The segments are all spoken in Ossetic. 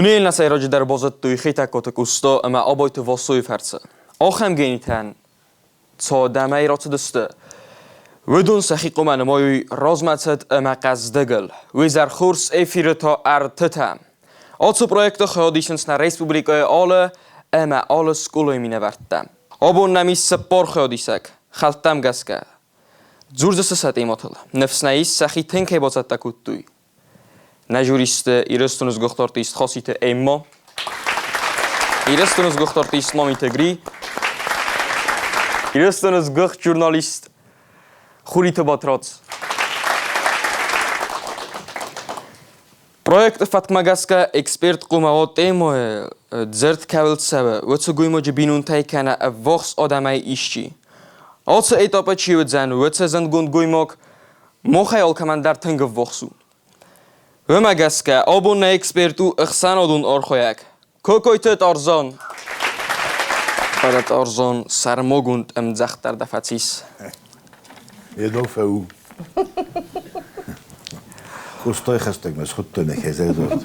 Дунейыл нӕ сӕйраджыдӕр базыдтой Хетӕгкаты Къоста ӕмӕ Абайты Васойы фӕрцы. Ахӕм генитӕн цадӕмӕй рацыдысты, уыдон сӕхи хъуамӕ нымайой размӕцыд ӕмӕ хъӕздыгыл. Уый зӕрхорс эфиры та ӕртытӕ. Ацы проекты хайад исынц нӕ республикӕйы алы ӕмӕ алы скъолайы минӕвӕрттӕ. Абон нӕм ис 40 хайадисӕг, хӕлттӕм гӕсгӕ. Дзурдзысты сӕ темӕтыл. Ныфс нӕ ис, сӕхи тынг кӕй бацӕттӕ кодтой. Нӕ жюристы Ирыстоны сгуыхт артист Хоситы Эмма, Ирыстоны сгуыхт артист Мамиты Гри, Ирыстоны сгуыхт журналист Хуриты Батрадз. Проекты фӕткмӕ гӕсгӕ эксперт хъуамӕ уа темӕйы дзырд кӕуыл цӕуы, уыцы гоймаджы бинонтӕй кӕнӕ ӕввахс адӕмӕй исчи. Ацы этапы чи уыдзӕн, уыцы зындгонд гоймаг Мохӕй алкӕмӕн дӕр тынг ӕввахс у. Уымӕ гӕсгӕ абон нӕ эксперт у ӕхсӕнадон архайӕг Кокойты Тарзан. Фӕлӕ Тарзан сӕрмагонд ӕмдзӕхдӕр дӕ фӕцис. Едо фӕу. Къустой хӕстӕгмӕ схуыдтой нӕ хӕдзардзуат.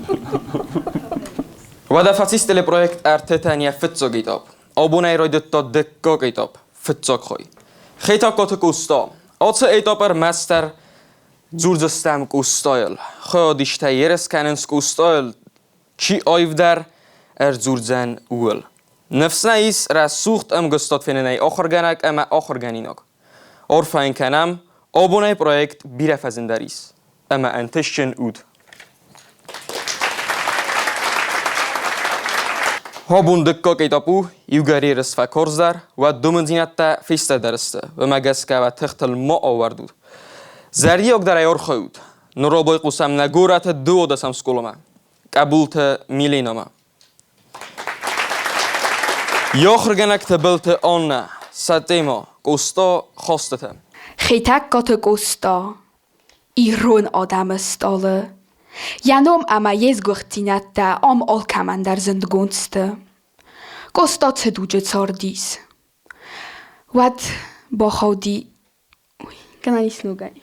Уӕдӕ фӕцис телепроект ӕртытӕн йӕ фыццаг этап. Абонӕй райдыдта дыккаг этап, фыццаг хай. Хетӕгкаты Къоста Ацы этап ӕрмӕстдӕр дзурдзыстӕм Къостайыл. Хайадистӕ ерыс кӕнынц Къостайыл, чи аивдӕр ӕрдзурдзӕн, ууыл. Ныфс нӕ ис рӕсугъд ӕмгуыстад фенынӕй ахуыргӕнӕг ӕмӕ ахуыргӕнинаг. Арфӕ йын кӕнӕм, абонӕй проект бирӕ фӕзындӕр ис ӕмӕ ӕнтыстджын ут! Абон дыккаг этап у, иугӕр ерыс фӕкарздӕр, уӕд домындзинӕдтӕ фестӕдӕр сты, уымӕ гӕсгӕ уӕ тыхтыл ма ауӕрдут. Зӕрдиагдӕрӕй архайут. Ныр байхъусӕм нӕ горӕты дыууадӕсӕм скъоламӕ, Къӕбулты Миленамӕ. Йӕ ахуыргӕнӕг Тыбылты Аннӕ, сӕ темӕ Къоста хостытӕ. Хетӕгкаты Къоста ирон адӕмы стъалы. Йӕ ном ӕмӕ йе сгуыхтдзинӕдтӕ ам алкӕмӕн дӕр зындгонд сты. Къоста цы дуджы цардис? Уӕд бахауди гӕнӕн ис ногӕй.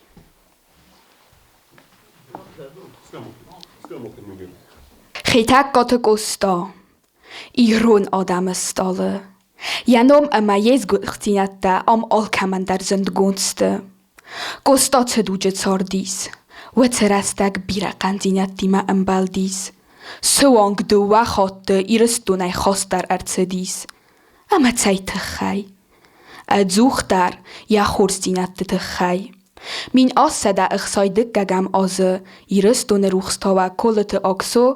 Хетӕгкаты Къоста ирон адӕмы стъалы. Йӕ ном ӕмӕ йе сгуыхтдзинӕдтӕ ам алкӕмӕн дӕр зындгонд сты. Къоста цы дуджы цардис, уыцы рӕстӕг бирӕ хъӕндзинӕдтимӕ ӕмбӕлдис. Суанг дыууӕ хатты Ирыстонӕй хаст дӕр ӕрцыдис. Ӕмӕ цӕй тыххӕй? Ӕдзухдӕр йӕ хорздзинӕдты тыххӕй. 1760 азы Ирыстоны рухстауӕг Колыты Аксо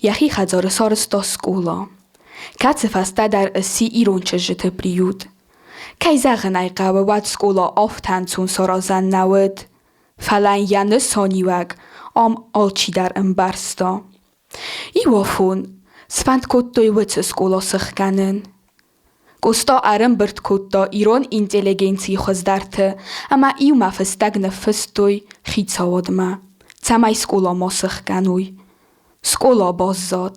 йӕхи хӕдзары сарӕзта скъола, кӕцы фӕстӕдӕр сси ирон чызджыты приют. Кӕй зӕгъын ӕй хъӕуы, уӕд скъола афтӕ ӕнцон саразӕн нӕ уыд, фӕлӕ йӕ нысаниуӕг ам алчидӕр ӕмбӕрста. Иу афон сфӕнд кодтой уыцы скъола сыхгӕнын. Къоста ӕрӕмбырд кодта ирон интеллигенцийы хуыздӕрты ӕмӕ иумӕ фыстӕг ныффыстой хицауадмӕ, цӕмӕй скъола ма сыхгӕной. Скъола баззад.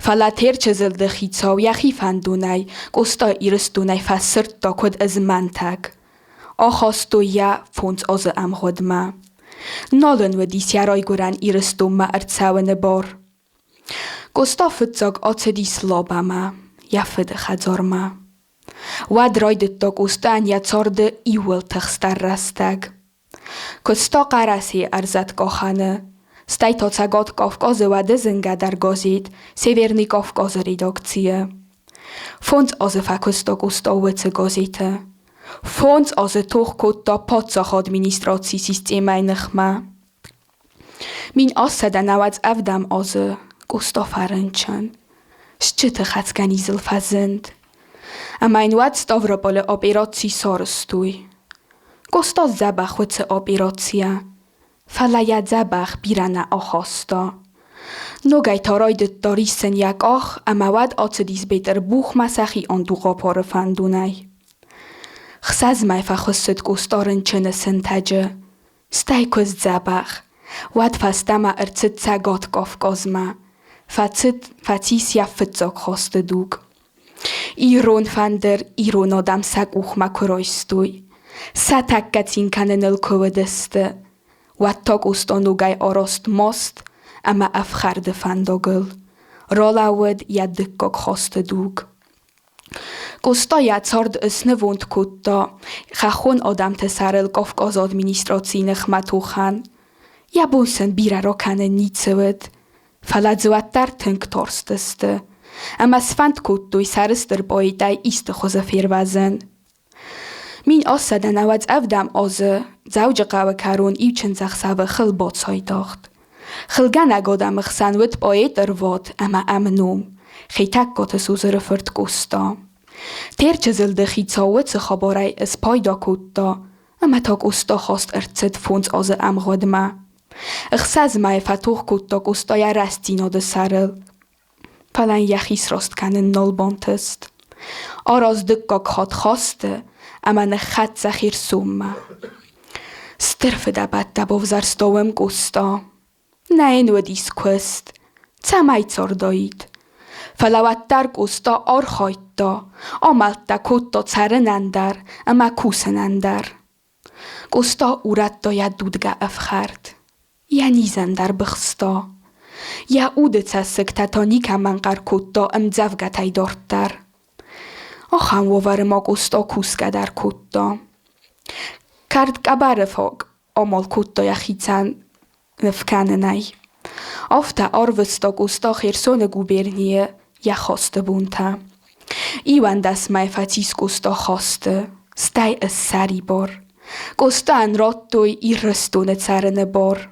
Фӕлӕ Терчы зылды хицау йӕхи фӕндонӕй Къоста Ирыстонӕй фӕсырдта куыд ызмӕнтӕг. Ахастой йӕ фондз азы ӕмгъуыдмӕ. Нал ын уыдис йӕ райгуырӕн Ирыстонмӕ ӕрцӕуыны бар. Къоста фыццаг ацыдис Лабӕмӕ, йӕ фыды хӕдзармӕ. Уӕд райдыдта Къостайӕн йӕ царды иууыл тыхстдӕр рӕстӕг. Куыста Хъӕрӕсейы ӕрзӕткъахӕны, стӕй та Цӕгат Кавказы уӕды зынгӕдӕр газет «Северный Кавказ-ы редакцийы. Фондз азы фӕкуыста Къоста уыцы газеты. Фондз азы тох кодта паддзахы администрацийы системӕйы ныхмӕ. 1797 азы Къоста фӕрынчын, стджыты хӕцгӕ низыл фӕзынд. Ӕмӕ йын уӕд Ставрополы операци сарӕзтой. Къоста дзӕбӕх уыцы операцийӕ, фӕлӕ йӕ дзӕбӕх бирӕ нӕ ахаста. Ногӕй та райдыдта риссын йӕ къах ӕмӕ уӕд ацыдис Бетъырбухмӕ сӕхи Андухъапары фӕндонӕй. Хсӕз мӕй фӕхуыссыд Къоста рынчыны сынтӕджы. Стӕй куы сдзӕбӕх, уӕд фӕстӕмӕ ӕрцыд Цӕгат Кавказмӕ. Фӕцыд, фӕцис йӕ фыццаг хосты дуг. Ирон фӕндыр ирон адӕм сӕ къухмӕ куы райстой, сӕ тӕккӕ цин кӕныныл куы уыдысты, уӕд та Къоста ногӕй араст маст ӕмӕ ӕфхӕрды фӕндагыл. Ралӕууыд йӕ дыккаг хӕсты дуг. Къоста йӕ цард ыснывонд кодта хӕххон адӕмты сӕрыл Кавказы администрацийы ныхмӕ тохӕн. Йӕ бон сын бирӕ ракӕнын ницы уыд, фӕлӕ дзы уӕддӕр тынг тарстысты ӕмӕ сфӕнд кодтой сӕрыстыр поэтӕй исты хуызы фервӕзын. 1897 азы Дзӕуджыхъӕуы кӕрон иу чындзӕхсӕвы хыл бацайдагъд. Хылгӕнӕг адӕмы хсӕн уыд поэты рвад ӕмӕ ӕмном Хетӕгкаты Созыры фырт Къоста. Терчы зылды хицау уыцы хабарӕй спайда кодта, ӕмӕ та Къоста хаст ӕрцыд 5 азы ӕмгъуыдмӕ. 6 мӕйы фӕтох кодта Къоста йӕ рӕстдзинады сӕрыл. Фӕлӕ йын йӕхи сраст кӕнын нал бантыст. Араз дыккаг хатт хӕсты ӕмӕ ныххӕццӕ Херсонмӕ. Стыр фыдӕбӕттӕ бавзӕрста уым Къоста. Нӕ йын уыдис куыст, цӕмӕй цардаид. Фӕлӕ уӕддӕр Къоста архайдта, амӕлттӕ кодта цӕрынӕн дӕр ӕмӕ кусынӕн дӕр. Къоста урӕдта йӕ дудгӕ ӕфхӕрд. Йӕ низӕн дӕр быхста. Йӕ уды цӕссыгтӕ та никӕмӕн хъӕр кодта ӕмдзӕвгӕтӕй дарддӕр. Ахӕм уавӕры ма Къоста кусгӕ дӕр кодта. Кард къӕбӕры фаг амал кодта йӕхицӕн ныв кӕнынӕй. Афтӕ арвыста Къоста Херсоны губернийы йӕ хӕсты бонтӕ. 11 мӕй фӕцис Къоста хӕсты, стӕй ссӕрибар. Къостайӕн радтой Ирыстоны цӕрыны бар.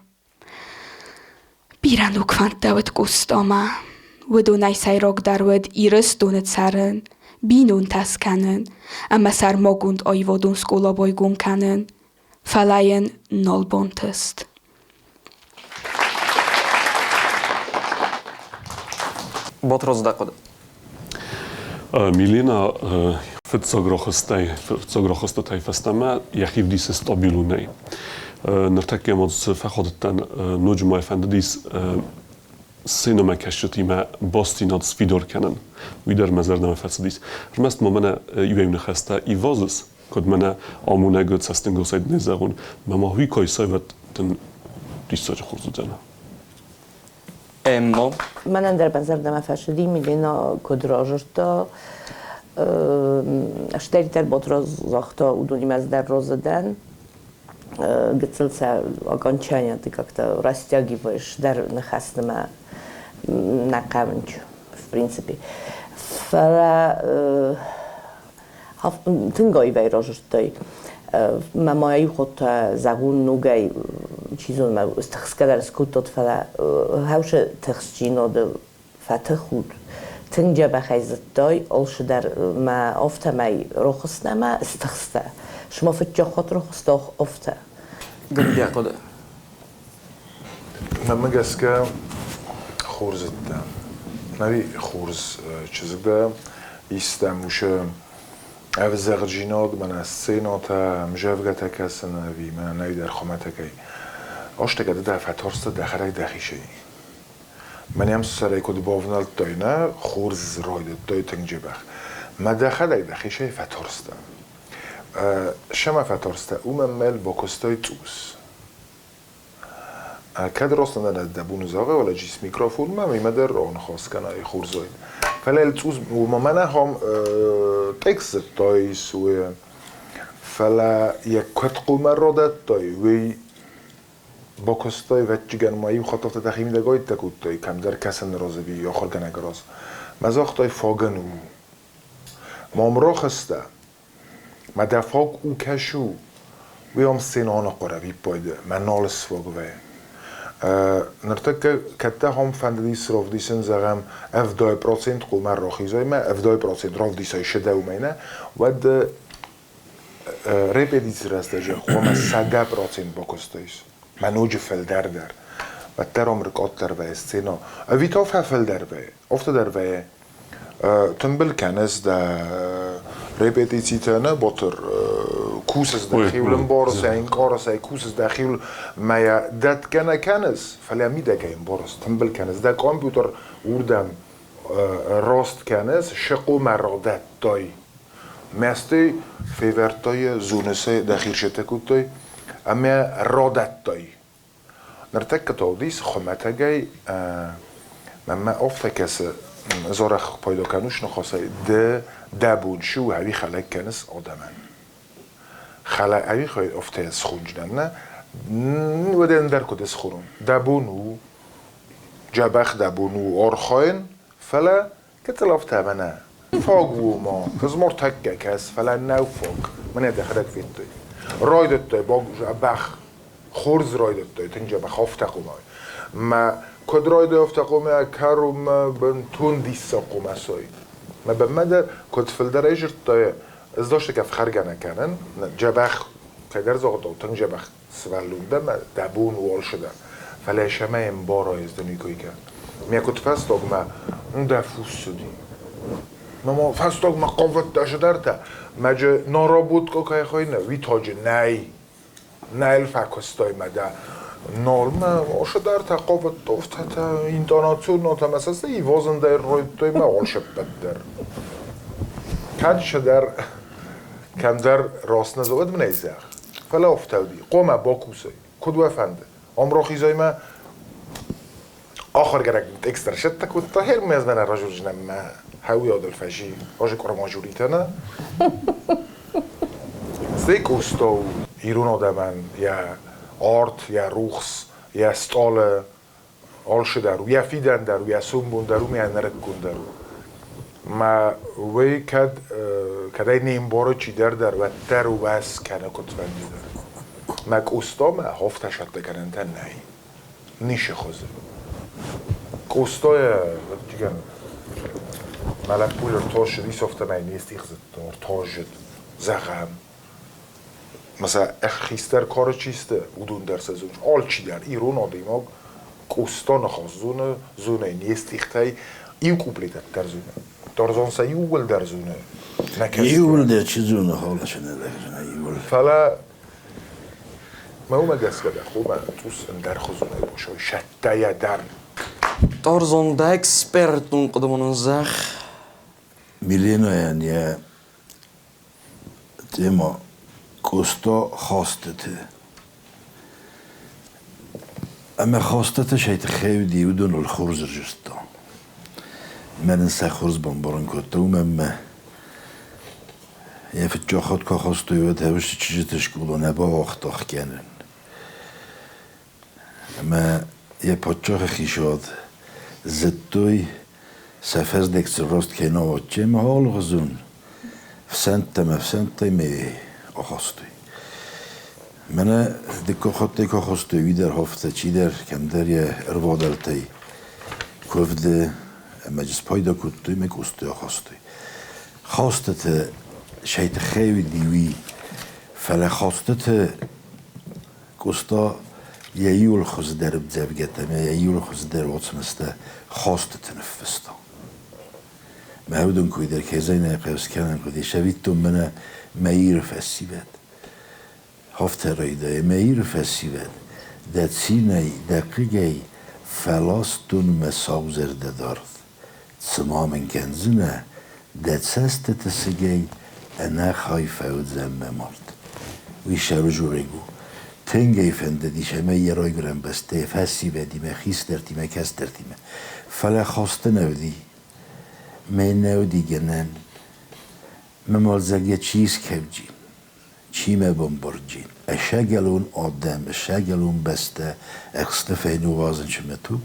Бирӕ ног фӕндтӕ уыд Къостамӕ. Уыдонӕй сӕйрагдӕр уыд Ирыстоны цӕрын, бинонтӕ скӕнын ӕмӕ сӕрмагонд аивадон скъола байгом кӕнын. Фӕлӕ йын нал бантыст. Батрадз дӕ хъуыды. Милена фыццаг рохыстӕй, фыццаг рохыстытӕй фӕстӕмӕ йӕхи вдисы стабилонӕй. Ныртӕккӕ ма цы фӕходыдтӕн, ноджы ма фӕндыдис сценӕмӕкӕсджытимӕ бастдзинад сфидар кӕнын. Уый дӕр мӕ зӕрдӕмӕ фӕцыдис. Ӕрмӕст ма мӕнӕ иуӕй ныхӕстӕ ивазыс, куыд мӕнӕ амонӕг цӕстӕнгасӕй дын зӕгъон, мӕ ма уый кой сӕвӕрдтын диссаджы хорз уыдзӕн. Эмма. Мӕнӕн дӕр мӕ зӕрдӕмӕ фӕцыди, Милена куыд разырдта, стӕй Батрадз загъта, уыдонимӕ ӕз дӕр разы дӕн. Гыццыл сӕ окончание ты как-то растягиваешь дӕр ныхӕстимӕ нӕ хъӕуынч, в принципе. Фӕлӕ тынг аивӕй разырдтай. Мӕ ма иу хатт та зӕгъон ногӕй, чи зоны, мӕ тыхсгӕ дӕр скодтат, фӕлӕ хӕусы тыхстдзинады фӕтых уд. Тынг дзӕбӕхӕй зыдтай, алцыдӕр мӕ афтӕмӕй рохуыснӕ мӕ стыхстӕ. Шма фыццаг хатт рохуыста афтӕ. Гӕбидӕ хъуыды. Мӕнмӕ гӕсгӕ хорз зыдта. Ӕви хорз чызг дӕ, истӕм усы ӕвзӕрдзинад, мӕнӕ сценӕтӕ, ӕмзӕвгӕтӕ кӕсын ӕви мӕнӕ нӕйдӕр хуымӕтӕгӕй. Астӕгӕ ды дӕ фӕтарстӕ дӕхӕдӕг дӕхицӕй. Мӕнӕ сӕрӕй куыд бавнӕлдтай, нӕ, хорз райдыдтай тынг дзӕбӕх. Мӕ дӕхӕдӕг дӕхицӕй фӕтарстӕ. Сӕмӕ фӕтарстӕ, уымӕн мӕл бакуыстай цъус. Кӕд ростӕн дӕ бон зӕгъы, вӕлӕ микрофонмӕ мемӕ дӕр раныхас кӕнай хорзӕй. Фӕлӕ цъус уымӕ мӕнӕ ахӕм текст дзырдтай, уый. Фӕлӕ йӕ куыд хъуамӕ радӕттай, уый бакуыстай, ӕвӕццӕгӕн ма иу хатт афтӕ дӕхимидӕг айттӕ кодтай, кӕмдӕр кӕсыны раз ӕви ахуыргӕнӕгы раз. Мӕ загътай фагӕн у. Мам рахаста, Мӕ дӕ фаг у кӕсу, уый ам сценӕ аныхъуыр ӕвиппайды, мӕ нал сфаг вӕййы. Ныртӕккӕ кӕддӕр ахӕм фӕндыдис равдисын, зӕгъӕм, 70% хъуамӕ рахизай мӕ, 70% равдисай сӕдӕумӕй нӕ, уӕд репетицийы рӕстӕджы хъуамӕ 100% бакуыстаис, мӕ ноджы фылдӕр дӕр. Уӕддӕр ам къаддӕр вӕййы сценӕ. Ӕви та фӕфылдӕр вӕййы, афтӕ дӕр вӕййы. Тымбыл кӕныс дӕ репетицитӕ нӕ, Ботыр, кусыс дӕхиуыл, ӕмбарыс ӕй, ӕнкъарыс ӕй, кусыс дӕхиуыл, мӕ йӕ дӕтгӕ нӕ кӕныс, фӕлӕ мидӕгӕй ӕмбарыс, тымбыл кӕныс, дӕ компьютер уырдӕм раст кӕныс, сыкъомӕ радӕттай. Мӕстӕй февӕрдтай йӕ, зоныс ӕй, дӕхи рсӕттӕ кодтай ӕмӕ радӕттай. Ныртӕккӕ та уыдис хуымӕтӕгӕй. Мӕнмӕ афтӕ кӕсы, ӕз арӕх пайда кӕнус ныхасӕй, ды дӕ бон цы у, ӕви хӕлӕг кӕныс адӕмӕн. Хӕлӕг ӕви афтӕ схонджынӕн нӕ, уӕдӕ ӕндӕр куыд схонон. Дӕ бон у, дзӕбӕх дӕ бон у архайын, фӕлӕ гыццыл афтӕ ӕмӕ нӕ. Фаг у ма, ызмортӕккӕ кӕс, фӕлӕ нӕу фаг. Мӕнӕ дӕхӕдӕг федтай. Райдыдтай бӕх хорз райдыдтай, тынг дзӕбӕх афтӕ хъуамӕ. Мӕ куыд райдай афтӕ хъуамӕ кӕронмӕ бынтон диссаг хъуамӕ сой. Мӕ бынмӕ дӕр куыд фылдӕрӕй зыдтай, ӕз дӕсны ӕфхӕргӕ нӕ кӕнын, дзӕбӕх кӕйдӕр загътау, тынг дзӕбӕх сывӕллон дӕ мӕ дӕ бон у алцыдӕр. Фӕлӕ сӕмӕ ӕмбарай ӕз дын уый кой кӕн. Мӕ куыд фӕстагмӕ дӕ фус цыди. Мама фӕстагмӕ хъавыдтӕ цыдӕртӕ. Мӕ джы наработка кӕй хуыйны, уый таджы нӕй. Нӕл фӕкуыстой мӕ дӕ нормӕ ошыдӕртӕ хъавыдтофтӕтӕ интонацион нотӕмӕ сӕ ивазын дӕр райдыдтой мӕ алшеппӕт дӕр. Кӕд цыдӕр кӕмдӕр раст нӕ зӕгъӕд мын ӕй зӕгъ. Фӕлӕ афтӕ уыди. Хъуамӕ бакусай. Куыд уӕ фӕнды? Амрохизӕй мӕ ахуыргӕнӕг текст ӕрсӕттӕ кодта, хермӕ мӕ разурджынӕн мӕ хӕуиадыл фӕзи, азы къуырмажуритӕ нӕ. Стӕй Къоста у ирон адӕмӕн йӕ арт, йӕ рухс, йӕ стъалы, алцы дӕр у, йӕ фидӕн дӕр у, йӕ сомбон дӕр у, йӕ нырыккон дӕр у. Мӕ уый кӕд кӕдӕй не мбары чидӕр дӕр, уӕддӕр уӕз кӕны куыдфӕнды дӕр. Мӕ Къостамӕ афтӕ сӕттӕ кӕнӕнтӕ нӕй. Ницы хуызы. Къостайӕ ӕвӕццӕгӕн мӕ лӕппуйы ӕртоссыд, исофтӕмӕй не стигъдзыдта, ӕртоззыд, зӕгъӕм. Мӕ хистӕр кары чи сты, уыдон дӕр сӕ зонынц. Алчидӕр ирон адӕймаг Къоста ныхас зоны, зоны не стихтӕй иу куплет дӕр зоны. Дорзон сӕ иууылдӕр зоны. Иууылдӕр чи зоны, холласыны лӕг зоны иууыл. Фӕлӕ мӕ уымӕ гӕсгӕ дӕр хъуамӕ цъус ӕндӕрхуызонӕй босой, сӕттӕйӕ дӕр. Дорзон дӕ экспертон хъуыды зӕгъ. Миленайӕн йӕ тема Къоста хастыты. Ӕмӕ хастыты сӕ тыххӕй уыди, уыдоныл хорз ӕрзылдта. Мӕн ын сӕ хорз бамбарын кодта, уымӕн мӕ йӕ фыццаг хатт куы ахастой, уӕд Хӕвысты чызджыты скъола нӕ бауагъта ӕхгӕнын. Ӕмӕ йӕ паддзахы хицауад зыдтой, сӕ фӕздӕг сын раст кӕй нӕ уадзы, ӕмӕ алыгъуызон ӕфсӕнттӕ ӕмӕ ӕфсӕнттӕй мӕ ахастой. Мӕнӕ дыккаг хаттӕй куы ахастой, уый дӕр афтӕ чидӕр кӕмдӕр йӕ ӕрвадӕлтӕй куывды ӕмӕ дзы спайда кодтой ӕмӕ къусты ахастой. Хастыты сӕ тыххӕй уыди уый, фӕлӕ хастыты Къоста йӕ иуыл хуыздӕр ӕмдзӕвгӕтӕ ӕмӕ йӕ иуыл хуыздӕр уацмыстӕ хастыты ныффыста. Мӕ уыдон кой дӕр кӕй нӕ хъӕуы скӕнын хъуыди, цӕвиттон мӕнӕ мӕ Иры фӕсивӕд. Афтӕ райдайы мӕ Иры фӕсивӕд, дӕ цинӕй, дӕ хъыгӕй фӕластон мӕ сау зӕрдӕ дард. Цыма мын кӕндзынӕ дӕ цӕстыты сыгӕй ӕнӕхай фӕуыдзӕн мӕ мард. Уый сӕрызурӕг у. Тынг ӕй фӕндыдис ӕмӕ йӕ райгуырӕн бӕстӕйы фӕсивӕдимӕ, хистӕртимӕ, кӕстӕртимӕ. Фӕлӕ хосты нӕ уыди. Мӕ нӕ уыди гӕнӕн. Мӕ мӕлдзӕг чи скӕвджин, чи мӕ бамбарджин. Ӕсӕгӕлон адӕм, ӕсӕгӕлон бӕстӕ ӕхсты фӕйнугъазын чи мӕ туг.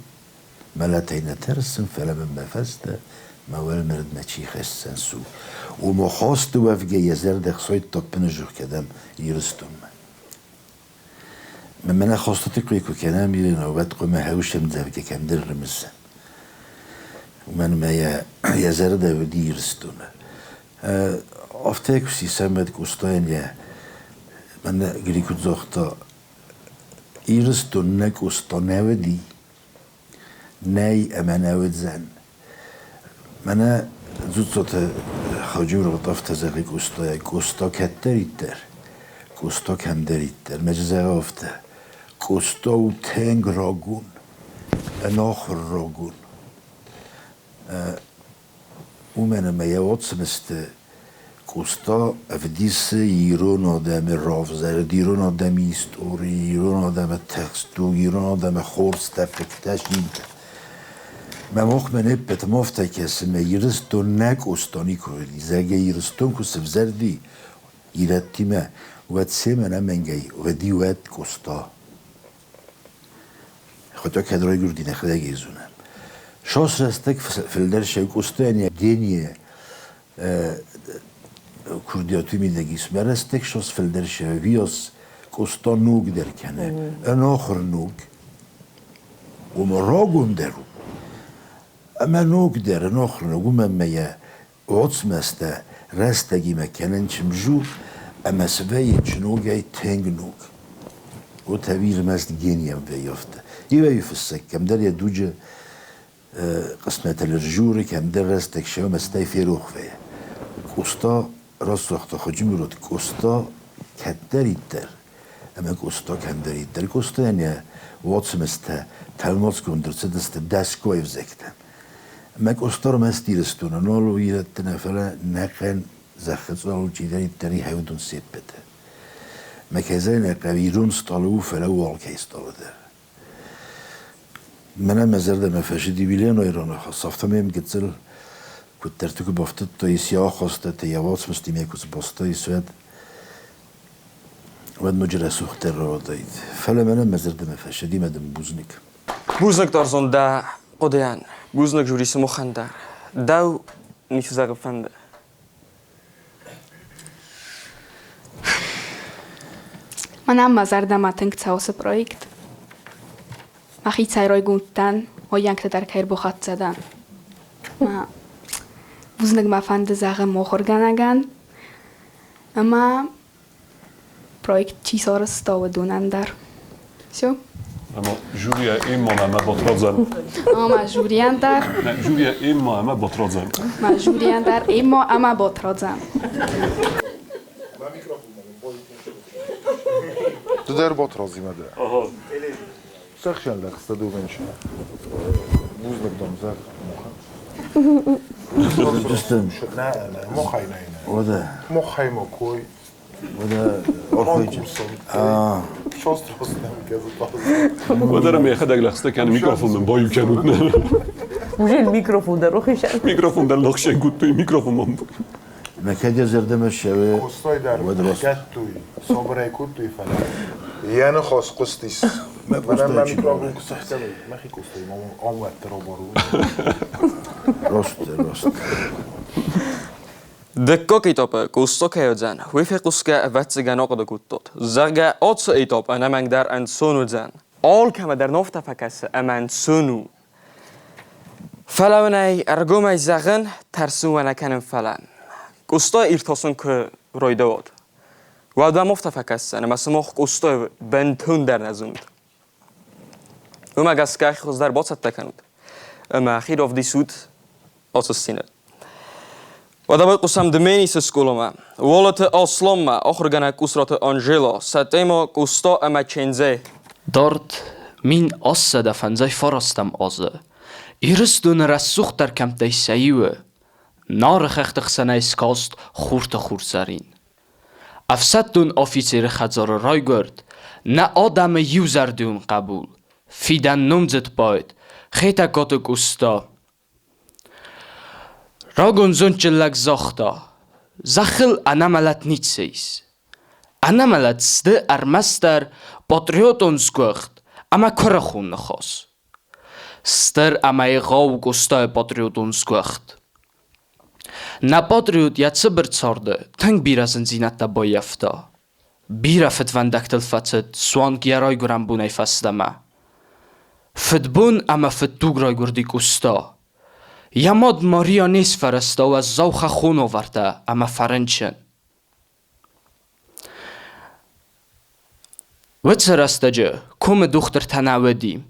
Мӕлӕтӕй нӕ тӕрсын, фӕлӕ мын мӕ фӕстӕ мӕ уӕлмӕрдмӕ чи хӕсдзӕн цу. Уымӕ хосты уӕвгӕ йӕ зӕрдӕ хсойдта пыныжух кӕдӕм Ирыстонмӕ. Мӕнӕ хостыты кой куы кӕнӕм, Елена, уӕд хъуамӕ хӕусӕм дзӕвгӕ кӕмдӕр рымысӕм. Уымӕн ӕмӕ йӕ зӕрдӕ уыди Ирыстоны. Афтӕ куы сисӕм, уӕд Къостайӕн йӕ мӕнӕ Гри куыд загъта, Ирыстон нӕ Къоста нӕ уыди, Нӕй ӕмӕ нӕ уыдзӕн. Мӕнӕ Дзуццаты Хаджи-Мурат афтӕ зӕгъы Къостайӕ, Къоста кӕддӕриддӕр, Къоста кӕмдӕриддӕр. Мӕ зӕгъы афтӕ, Къоста у тынг рагон, ӕнахуыр рагон. Уымӕн ӕмӕ йӕ уацмысты Къоста ӕвдисы ирон адӕмы равзӕрд, ирон адӕмы истори, ирон адӕмы текст, ирон адӕмы хорзтӕ, хъыгтӕ, зинтӕ. Мӕ мохмӕ не ппӕт мофтӕ кӕсы, мӕ Ирыстон нӕ Къостони куы зӕгъгӕ Ирыстон куы сывзӕрди ирӕттимӕ, уӕд семӕ ӕнӕмӕнгӕй уӕди уӕд Къоста. Хотя кӕд райгуырди нӕхӕдӕг зонӕм. Сос рӕстӕг фылдӕр сӕ Къостайӕн йӕ генийы курдиаты мидӕг ис. Мӕ рӕстӕг сос фылдӕр сӕ виос Къоста ногдӕр кӕны, ӕнахуыр ног. Уымӕ рагондӕр у. Ӕмӕ ногдӕр, ӕнахуыр ног, уымӕн ӕмӕ йӕ уацмӕстӕ рӕстӕгимӕ кӕнын чымзу ӕмӕ свӕййы чыногӕй тынг ног. Вот ӕви ӕрмӕст генийӕн вӕййы афтӕ. Иуӕй фыссӕг кӕмдӕр йӕ дуджы хъысмӕтыл ӕрзуры, кӕмдӕр рӕстӕг сӕумӕ стӕй ферох вӕййы. Къоста рацагъта Хаджи-Мурат Къоста кӕддӕриддӕр ӕмӕ Къоста кӕмдӕриддӕр. Къостайӕн йӕ уацмыстӕ тӕлмацгонд ӕрцыдысты дӕсгай ӕвзӕгтӕм. Ӕмӕ Къоста ӕрмӕст Ирыстоны нал у ирӕтты нӕ, фӕлӕ нӕхъӕн зӕххы цъарыл чидӕриддӕр и, уыдон се ппӕты. Мӕ кӕй нӕ хъӕуы ирон стъалы у, фӕлӕ у алкӕй стъалы дӕр. Мӕнӕн мӕ зӕрдӕмӕ фӕзыди Виленойы раныхас, афтӕмӕй йӕм гыццыл куыддӕрты куы бафтыдтой, йӕ ахуырстӕтӕ, йӕ уацмыстимӕ куы сбастой, уӕд уӕд ноджы рӕсугъддӕр рауадаид. Фӕлӕ мӕнӕн мӕ зӕрдӕмӕ фӕзыди мӕ дын бузныг. Бузныг дӕр дӕ хъуыдыйӕн. Бузныг жюри сымахӕн дӕр. Дӕу ницы зӕгъын фӕнды? Мӕнӕн мӕ зӕрдӕмӕ тынг цӕуы цы проект. Мӕхицӕй райгонд дӕн, уӕййӕгтӕ дӕр кӕй ӕрбахӕццӕ дӕн. Мӕ бузныг мӕ фӕнды зӕгъын мохургӕнӕгӕн ӕмӕ проект чи сарӕзта, уыдонӕн дӕр. Все. Ӕмӕ жюрийӕ Эмма ӕмӕ Батрадзӕн. Ӕмӕ жюрийӕн дӕр. Жюрийӕ Эмма ӕмӕ Батрадзӕн. Мӕ жюрийӕн дӕр Эмма ӕмӕ Батрадзӕн. Ды дӕр Батрадзимӕ дӕ. Сӕхсӕн лӕгъстӕ дувӕнчы. Бузныг дӕм, зӕгъ, Муха. Нӕ, нӕ, Мухай нӕ, нӕ. Мухай мо кой. Уӕдӕ мӕхӕдӕг лӕгъстӕ кӕны микрофон мын баиу кӕнут. Уже микрофон дӕр рохисӕн. Микрофон дӕр лӕгъстӕ кодтой, микрофон мӕм. Мӕ кӕд йӕ зӕрдӕмӕ ссӕуы, Костой дӕр уӕд рост. кӕдтой, собырӕй кодтой, фӕлӕ йӕ ныхас хъуыстис. Мӕ Мӕнӕн къустӕй мӕ чи микрофон куы сӕхгӕной, мӕхи къустӕй ма ам уӕддӕр абару. Рост, рост. Дыккаг этапы Къусто кӕй уыдзӕн, уый фехъусгӕ ӕвӕццӕгӕн ахъуыды кодтат, зӕгъгӕ, ацы этап ӕнӕмӕнгдӕр ӕнцон уыдзӕн. Алкӕмӕ дӕр нофтӕ фӕкӕсы ӕмӕ ӕнцон у. Фӕлӕ уын ӕй ӕргомӕй зӕгъын, тӕрсын уӕ нӕ кӕнын, фӕлӕ Къоста иртасын куы райдайат, уӕд уӕм афтӕ фӕкӕсдзӕн, ӕмӕ сымах Къостайы бынтондӕр нӕ зонут. Уымӕ гӕсгӕ хуыздӕр бацӕттӕ кӕнут ӕмӕ хи равдисут ацы сценӕ. Уӕдӕ байхъусӕм Дменисы скъоламӕ. Уолаты Асланмӕ ахуыргӕнӕг Къусраты Анжела, сӕ темӕ Къоста ӕмӕ Чендзе. Дард 1859 азы Ирыстоны рӕсугъддӕр кӕмттӕй сӕ иуы, Нары хӕхты хсӕнӕй скаст хурты хурзӕрин. Ӕфсӕддон афицеры хӕдзары райгуырд нӕ адӕмы иузӕрдион хъӕбул, фидӕн номдзыд поэт Хетӕгкаты Къоста. Рагон зондджын лӕг загъта: Зӕххыл ӕнӕмӕлӕт ницы ис. Ӕнӕмӕлӕт сты ӕрмӕстдӕр патриотон сгуыхт ӕмӕ куырыхон ныхас. Стыр ӕмӕ егъау Къостайы патриотон сгуыхт. Нӕ патриот йӕ цыбыр царды тынг бирӕ зындзинӕдтӕ баййӕфта. Бирӕ фыдвӕндӕгтыл фӕцыд суанг йӕ райгуырӕн бонӕй фӕстӕмӕ. Фыдбон ӕмӕ фыддуг райгуырди Къоста. Йӕ мад Мария не сфӕрӕзта уӕззау хӕххон уавӕртӕ ӕмӕ фӕрынчын. Уыцы рӕстӕджы комы дохтыртӕ нӕ уыди.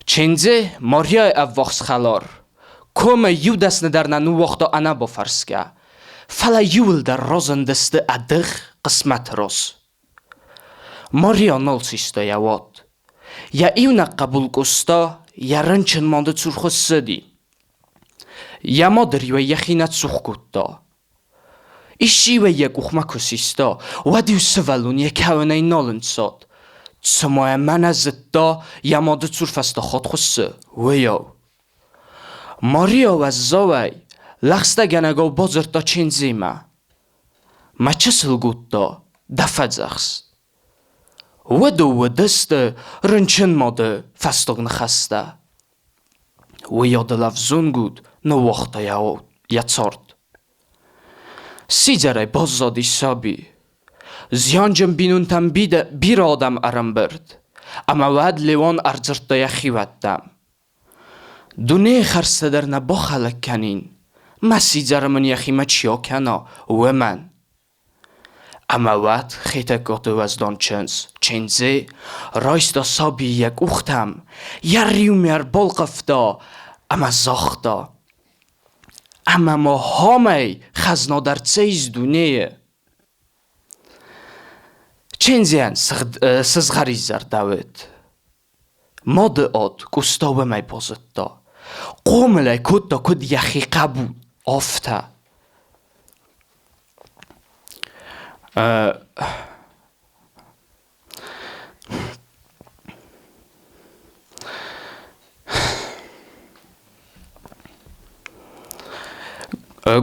Чендзе Марияйы ӕввахс хӕлар, комӕй иу дӕсны дӕр нӕ ныууагъта ӕнӕбафӕрсгӕ, фӕлӕ иуылдӕр разындысты ӕдых хъысмӕты раз. Мария нал систа йӕ уат. Йӕ иунӕг хъӕбул Къоста йӕ рынчын мады цур хуыссыди. Йӕ мады риуӕй йӕхи нӕ цух кодта. Исчи-иу ӕй йӕ къухмӕ куы систа, уӕд-иу сывӕллон йӕ кӕуынӕй нал ӕнцад. Цыма йӕ мӕнӕ зыдта, йӕ мады цур фӕстӕ хуыссы, уыйау. Мариа уӕззауӕй, лӕгъстӕгӕнӕгау бадзырдта Чендземӕ: Мӕ чысыл гутта, дӕ фӕдзӕхст. Уыдон уыдысты рынчын мады фӕстаг ныхӕстӕ. Уыйадыл ӕвзонг уд ныууагъта йӕ цард. Сидзӕрӕй баззади саби. Зианджын бинонтӕм бирӕ адӕм ӕрӕмбырд, ӕмӕ уӕд Леуан ӕрдзырдта йӕ хиуӕттӕм. Дунейы хӕрзтӕ дӕр нӕ бахӕлӕг кӕнин, мӕ сидзӕры мын йӕхимӕ чи акӕна, уымӕн. Ӕмӕ уӕд Хетӕгкаты уӕздан чындз Чендзе райста сабийы йӕ къухтӕм, йӕ риумӕ ӕрбалхъывта ӕмӕ загъта: Ӕмӕ ма хамӕй хӕзнадӕр цӕй ис дунейы? Чендзейӕн сызгъӕрин зӕрдӕ уыд. Мады ад Къоста уымӕй базыдта. Хъомыл ӕй кодта куыд йӕхи хъӕбул, афтӕ.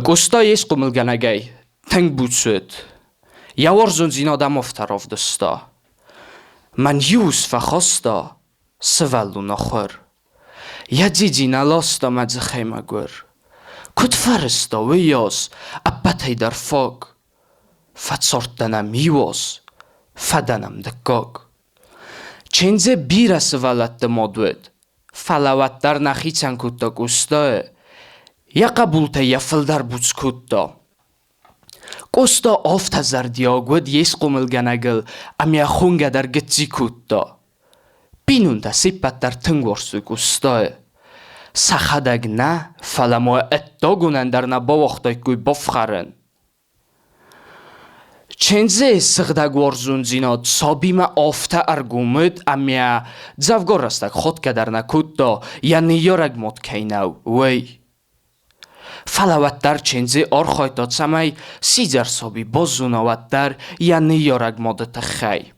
Къоста йе схъомылгӕнӕгӕй тынг буц уыд. Йӕ уарзондзинад ӕм афтӕ равдыста. Мӕн иу ус фӕхаста, сывӕллон ахуыр. Йӕ дзидзи нӕ ласта мӕ дзыхӕй мӕгуыр. Куыд фӕрыста уыйас, ӕппӕтӕй дӕр фаг. Фӕцардтӕн ӕм иу аз, фӕдӕн ӕм дыккаг. Чендзе бирӕ сывӕллӕтты мад уыд, фӕлӕ уӕддӕр нӕ хицӕн кодта Къостайы. Йӕ хъӕбултӕй йӕ фылдӕр буц кодта. Къоста афтӕ зӕрдиаг уыд йе схъомылгӕнӕгыл ӕмӕ йӕ хонгӕ дӕр гыцци кодта. Бинонтӕ се ппӕт дӕр тынг уарзтой Къостайы. Сӕхӕдӕг нӕ, фӕлӕ ма ӕддагонӕн дӕр нӕ бауагътаиккой бафхӕрын. Чендзейы сыгъдӕг уарзондзинад сабимӕ афтӕ ӕргом уыд, ӕмӕ дзӕвгар рӕстӕг хатгӕ дӕр нӕ кодта, йӕ ныййарӕг мад кӕй нӕу, уый. Фӕлӕ уӕддӕр Чендзе архайдта, цӕмӕй сидзӕр саби базона уӕддӕр йӕ ныййарӕг мады тыххӕй.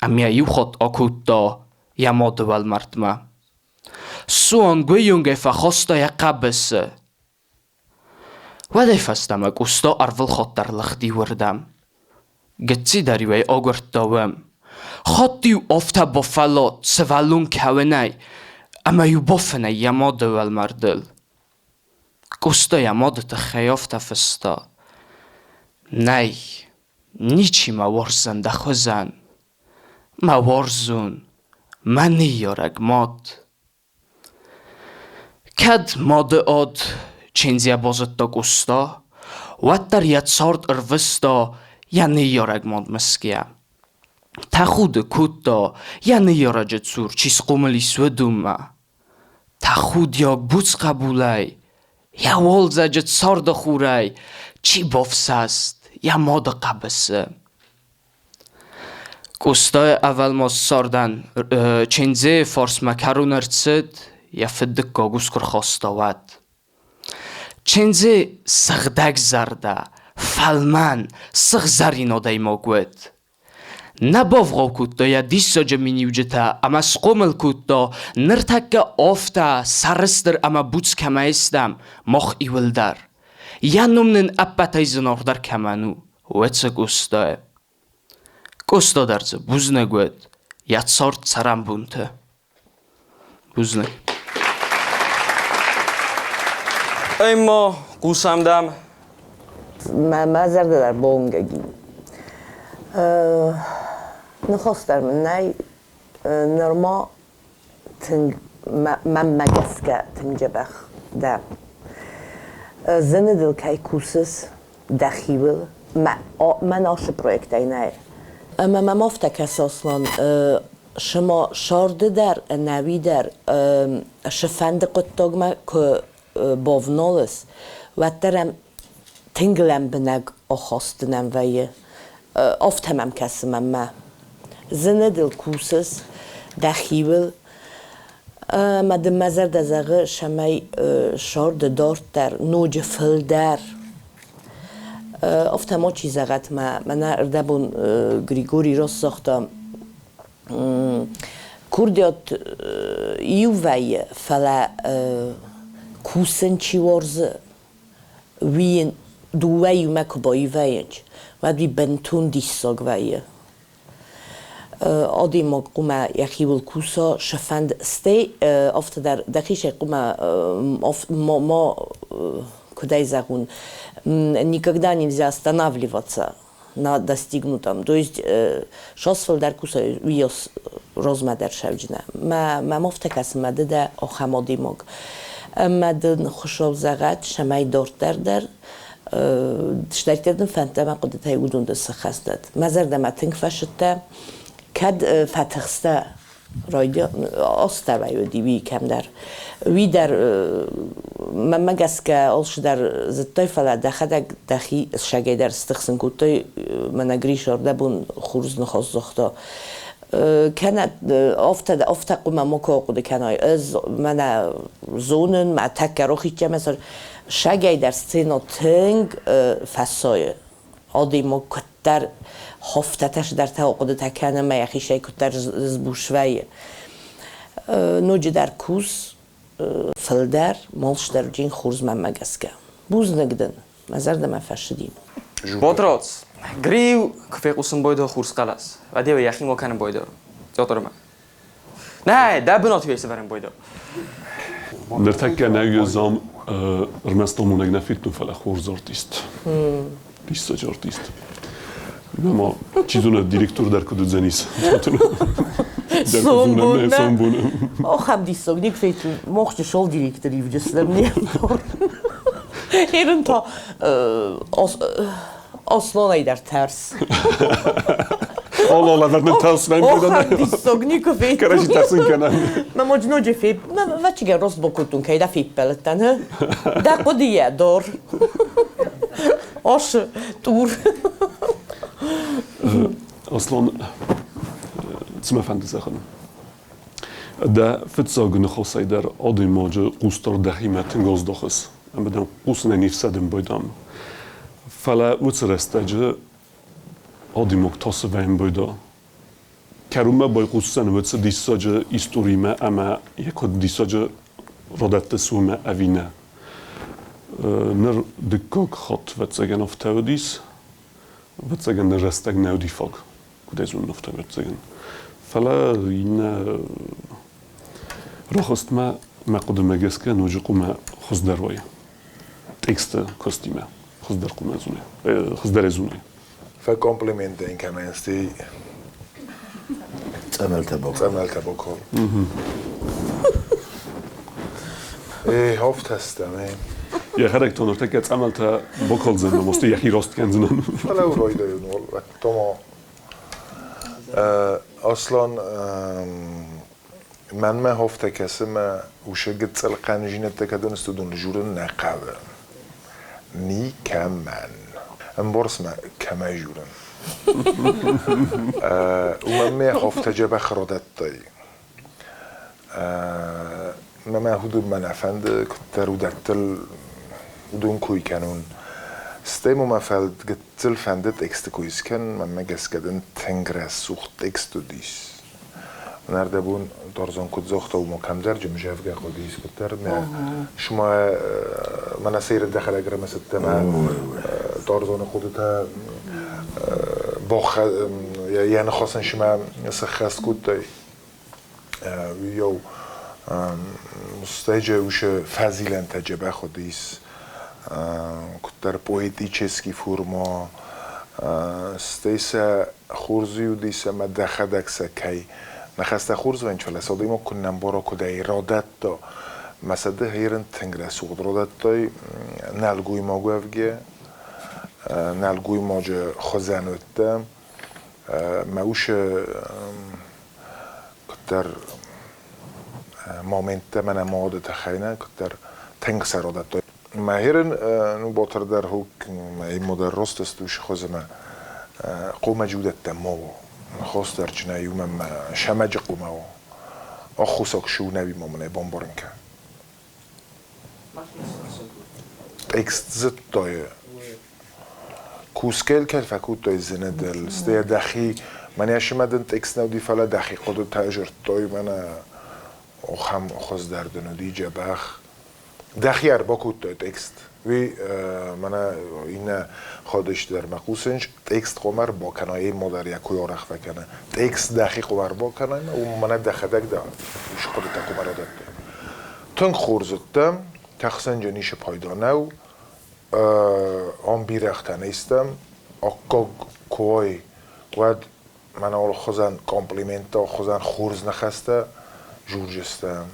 Ӕмӕ иу хатт акодта йӕ мады уӕлмӕрдмӕ. Суанг уыйонгӕй фӕхаста йӕ хъӕбысы. Уӕдӕй фӕстӕмӕ Къоста ӕрвылхатт дӕр лыгъди уырдӕм. Гыцци дӕр-иу ӕй агуырдта уым. Хатт-иу афтӕ бафӕллад сывӕллон кӕуынӕй, ӕмӕ-иу бафынӕй йӕ мады уӕлмӕрдыл. Къоста йӕ мады тыххӕй афтӕ фыста: Нӕй, ничи мӕ уарздзӕн дӕ хуызӕн. Мӕ уарзон, мӕ ныййарӕг мад. Кӕд мады ад Чендзе базыдта Къоста, уӕддӕр йӕ цард ӕрвыста йӕ ныййарӕг мад мысгӕ. Тӕхуды кодта, йӕ ныййарӕджы цур чи схъомыл ис, уыдонмӕ. Тӕхудиаг буц хъӕбулӕй, йӕ уалдзӕджы царды хурӕй чи бафсӕст йӕ мады хъӕбысы. Къостайы ӕвӕлмас цардӕн Чендзейы фарсмӕ кӕрон ӕрцыд, йӕ фыд дыккаг ус куы рхаста, уӕд. Чендзе сыгъдӕгзӕрдӕ, фӕлмӕн, сыгъзӕрин адӕймаг уыд. Нӕ бавгъау кодта йӕ диссаджы миниуджытӕ ӕмӕ схъомыл кодта, ныртӕккӕ афтӕ сӕрыстыр ӕмӕ буц кӕмӕй стӕм, мах иуылдӕр. Йӕ ном нын ӕппӕтӕй зынаргъдӕр кӕмӕн у, уыцы Къостайы. Къоста дӕр дзы бузныг уыд йӕ цард цӕрӕнбонты. Бузныг. Эмма, хъусӕм дӕм. Мӕ зӕрдӕ дӕр бонгӕги. Ныхас дӕр мын нӕй, нырма тынг мӕнмӕ гӕсгӕ тынг дзӕбӕх дӕ. Зыны дыл кӕй кусыс дӕхиуыл, мӕн ацы проектӕй нӕй. Ӕмӕ мӕм афтӕ кӕсы, Аслан, цыма сӕрды дӕр, ӕнӕуи дӕр цыфӕнды хъуыддагмӕ куы бавналыс, уӕддӕр ӕм тынг лӕмбынӕг ахаст нӕм вӕййы. Афтӕ мӕм кӕсы мӕнмӕ. Зыны дыл кусыс дӕхиуыл, ӕмӕ дын мӕ зӕрдӕ зӕгъы, цӕмӕй сӕрды дарддӕр ноджы фылдӕр. Афтӕ ма чи зӕгъӕт, мӕнӕ ӕрдӕбон Григорий рас загъта. Курдиат иу вӕййы, фӕлӕ кусын чи уарзы, уый йын дыууӕ иумӕ куы баивӕййынц, уӕд уый бынтон диссаг вӕййы. Адӕймаг хъуамӕ йӕхиуыл куса, сӕ фӕнд, стӕй афтӕ дӕр дӕхицӕй хъуамӕ ма, куыд ӕй зӕгъон, никогда нельзя останавливаться на достигнутом. То есть шос фылдӕр куса, уыйас размӕ дӕр сӕвджынӕ. Мӕ мӕм афтӕ кӕсы, мӕ ды дӕ ахӕм адӕймаг. Ӕмӕ дын Хуыцау зӕгъӕд, цӕмӕй дарддӕр дӕр стӕй дын фӕндтӕ мӕ хъуыдытӕй уыдон дын сыххӕстӕд. Мӕ зӕрдӕмӕ тынг фӕсыдтӕ, кӕд фӕтыхстӕ астӕуӕй уыди уый кӕмдӕр. Уый дӕр мӕнмӕ гӕсгӕ алцыдӕр зыдтай, фӕлӕ дӕхӕдӕг дӕхи ссагӕй дӕр стыхсын кодтай. Мӕнӕ Гриш ӕрдӕбон хорз ныхас загъта. Кӕнӕ афтӕ, афтӕ хъуамӕ макуы ахъуыды кӕнай. Ӕз мӕнӕ зонын, мӕ тӕккӕ рохиччӕмӕ сагӕй дӕр сцена тынг фӕсайы. Адӕймаг куыддӕр хофтӕтӕ цыдӕртӕ ахъуыдытӕ кӕны ӕмӕ йӕхицӕй куыддӕр сбус вӕййы. Ноджыдӕр кус фылдӕр, монсдӕрджын хорз мӕнмӕ гӕсгӕ. Бузныг дын, мӕ зӕрдӕмӕ фӕцыди. Ботроц, Гриу куы фехъусын бойдо хурс хъӕлӕс, уӕд-иу йӕхимӕ кӕнын бойдо. Театрмӕ. Нӕ, дӕ бынаты йӕ сӕвӕрын бойдо. Ныртӕккӕ нӕ ӕз ам ӕрмӕст амонӕг нӕ федтон, фӕлӕ хорз артист. Диссаджы артист. Ӕмӕ чи зоны, директор дӕр куыд уыдзӕнис. Сомбон. Сомбон. Охӕм диссаг, ник федтон, мохчы шол директор ивджыслӕм не Ерын та Асланӕй дӕр тӕрс. Алла лӕвӕрд нын тӕрс мӕм Охӕм диссаг, никуы федтон. Кӕрӕдзи тӕрсын кӕнӕм. Мӕ моджы ноджы феп... Вӕччигӕ рост бакодтон, кӕй дӕ феппӕлыдтӕн, Дӕ хъуыдыйӕ дор. Асы тур. Аслан, цы мӕ фӕнды зӕгъын? Дӕ фыццаг ныхасӕй дӕр адӕймаджы хъусдард дӕхимӕ тынг аздахыс ӕмӕ дӕм хъусынӕй не фсӕдын байдам. Фӕлӕ уыцы рӕстӕджы адӕймаг тасы вӕййын байда. Кӕронмӕ байхъусдзӕн уыцы диссаджы историмӕ ӕмӕ йӕ куыд диссаджы радӕтты уымӕ ӕви нӕ. Ныр дыккаг хатт, ӕвӕццӕгӕн, афтӕ уыдис. Ӕвӕццӕгӕн, ныр рӕстӕг нӕ уыди фаг, куыд ӕй зонын, афтӕ ӕвӕццӕгӕн. Фӕлӕ иннӕ рахызтмӕ, мӕ хъуыдымӕ гӕсгӕ, ноджы хъуамӕ хуыздӕр уай. Тексты куыстимӕ хуыздӕр хъуамӕ зонай, хуыздӕрӕй зонай. Фӕкомплиментӕ кӕнӕнсти Цъӕмӕлтӕ бокол. Цъӕмӕлтӕ бокол. Э, хофтӕстӕм, э. Йӕхӕдӕг та ныртӕккӕ цъӕмӕлтӕ боколдзӕн, ӕмӕ йӕхи рост кӕндзынӕн. Фӕлӕ уройдайын Томо. Аслан, мӕнмӕ хофтӕ кӕсы мӕ усы гыццыл хъӕнжинӕдтӕ кӕдон студон журын нӕ хъӕуы. Никӕмӕн. Ӕмбарыс мӕ, кӕмӕй журын? Уымӕн мӕ хофтӕ дзӕбӕх радӕттай. Мӕ худун мӕ нӕ фӕнды, куыддӕр уыдӕттыл уыдон кой кӕнон. Стӕй ма мӕ фӕлд гыццыл фӕнды тексты кой скӕн, мӕнмӕ гӕсгӕ дын тынг рӕсугъд текст уыдис. Ӕрдӕбон Тарзан куыд загъта, уымӕ кӕмдӕр джымзӕвгӕ хъуыдис, куыддӕр мӕ шума мӕнӕ сейры дӕхӕдӕг ӕрымысыдтӕ мӕ Тарзаны хъуыдытӕ баххӕ йӕ ныхасӕн шимӕ сыххӕст кодтай. Уыйау стӕй уышы фӕзилӕнтӕ дзӕбӕх уыдис, куыддӕр поэтический форма, стӕй сӕ хорз уыдис ӕмӕ дӕхӕдӕг сӕ кӕй ныхӕстӕ хорз вӕййынц, фӕлӕ сӕ адӕймаг куы нӕ ӕмбара, куыд ӕй радӕтта, мӕ сӕ ды хӕрын тынг рӕсугъд радӕттай нӕлгоймаг уӕвгӕ, нӕлгоймаджы хуызӕн уыдтӕ. Мӕ усы куыддӕр моменттӕ мӕнӕ моды тыххӕй нӕ куыддӕр тынг сӕ радӕттой. Мӕ херын ну ботыр дӕр хук мӕ модер ростест усы хуызы хъомӕджы уыдӕттӕ мо хосдӕр чына иумӕ мӕ сӕмӕджы хъомӕ ӕххуысаг шу нӕ мо мын бамбарын кӕ. Текст зыдтой. Кускел фӕкодтай зынадыл, стӕй дӕхи, мӕнӕ сымӕ дын текст нӕ уыди, фӕлӕ дӕхи хъуыдытӕ зырдтой, мӕнӕ охӕм хуыздӕр дын уыди дзӕбӕх. Дӕхи ӕрбакодтай текст. Уый мӕнӕ иннӕ ходысты дӕр мӕ хъусынч, текст хъуамӕ ӕрбакӕнай, ей мо дӕр йӕ кой арӕх фӕкӕны. Текст дӕхи хъуамӕ ӕрбакӕнай, уым мӕнӕ дӕхӕдӕг дӕ уыцы хъуыдытӕ хъуамӕ радӕттай. Тынг хорз уыдтӕ, тӕхсӕнджы ницы пайда нӕу, ам бирӕгътӕ не стӕм, аккаг куы уай, уӕд мӕнӕ алыхуызӕн комплименттӕ, алыхуызӕн хорз ныхӕстӕ дзурджыстӕм.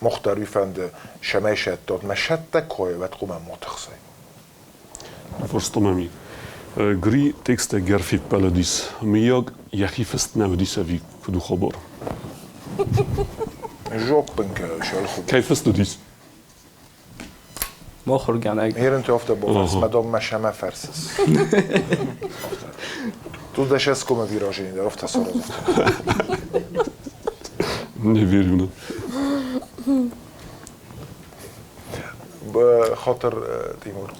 Мах дӕр уый фӕнды, цӕмӕй сӕттат, мӕ сӕттӕг куы уай, уӕд хъуамӕ ма тыхсай. Фарста мӕм и. Гри тексттӕ гӕр феппӕлыдис. Мыййаг, йӕхи фыст нӕ уыдис ӕви куыд у хабар? Жоппынкӕ сӕлхуыд. Кӕй фыст уыдис? Мохургӕнӕг. Ерын ты автобус, мадом машама фарсис. Тут даже скома выражение, да, автосорозов. Не верю. Хатыр, Тимур.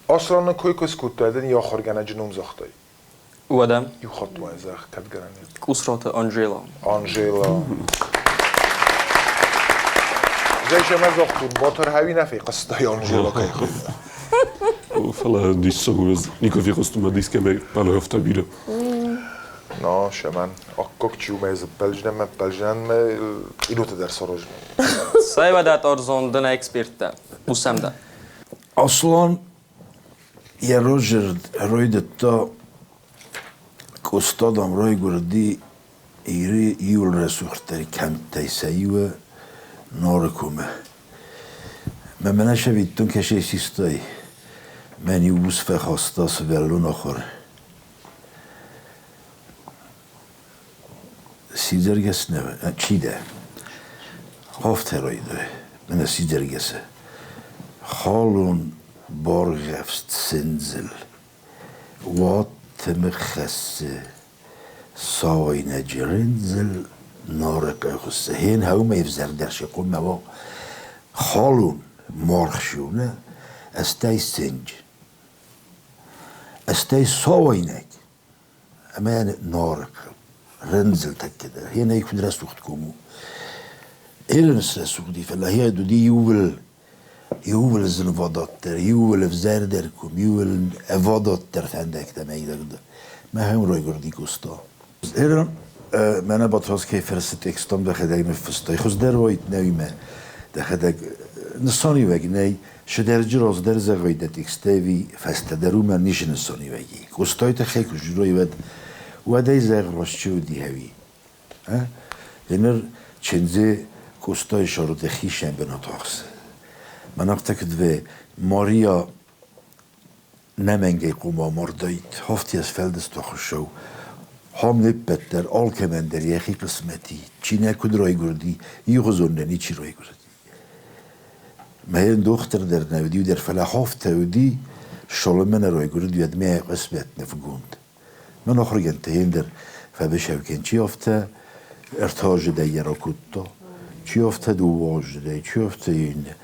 Асланы кой куы скодтай, дын йӕ ахуыргӕнӕджы ном загътай. Уӕдӕ? Иу хатт ма зӕгъ, кӕд гӕнӕн ис. Къусраты Анжела. Анжела. Зӕй сӕмӕ загътон, Батыр хӕуи нӕ фехъуыстай Анжела кӕй хуыйны. Фӕлӕ диссаг у, ӕз никуы фехъуыстон мӕ дискӕмӕй хъӕлӕгътӕ бирӕ. Но, шаман, аккаг чи у мӕ зыппӕлджынӕн, мӕппӕлджынӕн мӕ илоты дӕр саразын. Цӕй уӕдӕ ӕрдзон дын эксперттӕ. Хъусӕм дӕ. Аслан йӕ розырд райдыдта Къоста, дам, райгуырди Иры иуыл рӕсугъддӕр кӕмттӕй сӕ иуы Нары комы. Мӕ мӕнӕ сӕвиттон кӕсӕй систай, мӕн иу ус фӕхаста сывӕллон ахуыр. Сидзӕргӕс нӕ, чи дӕ? Афтӕ райдай, мӕнӕ сидзӕргӕсы. Халон баргъӕвст сындзыл, уадтымы хӕссы сауайнӕджы рындзыл Нары къӕхуыссы. Хен хӕумӕ ӕвзӕрдӕр сехъоммӕ уа халон маргъ шуны, ӕстӕй сындж, ӕстӕй сауайнӕг ӕмӕ Нары рындзыл тӕккӕ дӕр. Хен ӕй куыд рӕсугъд ком у. Элын срӕсугъди, фӕлӕ хе уыди иууыл иууыл зынвадатдӕр, иууыл ӕвзӕрдӕр ком, иууыл ӕвадатдӕр фӕндӕгтӕм ӕйдӕгдӕр. Мӕхӕм райгуырди Къоста. Эрон мӕнӕ Батрадз кӕй фӕрсы текстом дӕхӕдӕг ныффыстай. Хуыздӕр уайд нӕуимӕ дӕхӕдӕг нысаниуӕг нӕй, шыдӕрджы раздӕр зӕгъай дӕ текстӕ ӕви фӕстӕдӕр уымӕн ницы нысаниуӕг и. Къостай тыххӕй куы сдзурай, уӕд уӕдӕй зӕгъ раст чи уыди ӕви? Еныр Чендзе Къостайы сӕрды хисӕн бынат ахсы. Мӕн афтӕ куыд вӕййы, Мария нӕмӕнгӕй хъуамӕ амардаид, хафт йӕ сфӕлдыста Хуыцау. Хам не ппӕт дӕр, алкӕмӕн дӕр йӕхи хъысмӕт и. Чи нӕ куыд райгуырди, иугъуызон нӕ ничи райгуырди. Мӕйӕн дохтыр дӕр нӕ уыди, дӕр, фӕлӕ хафтӕ уыди, Соломӕ нӕ райгуырди, уӕд мӕ хъысмӕт нывгонд. Мӕн ахуыргӕндтӕ ендӕр фӕбысӕвкен чи афтӕ ӕртӕ азы дӕр йӕ ракодта, чи афтӕ дыууӕ азы дӕр, чи афтӕ иннӕ.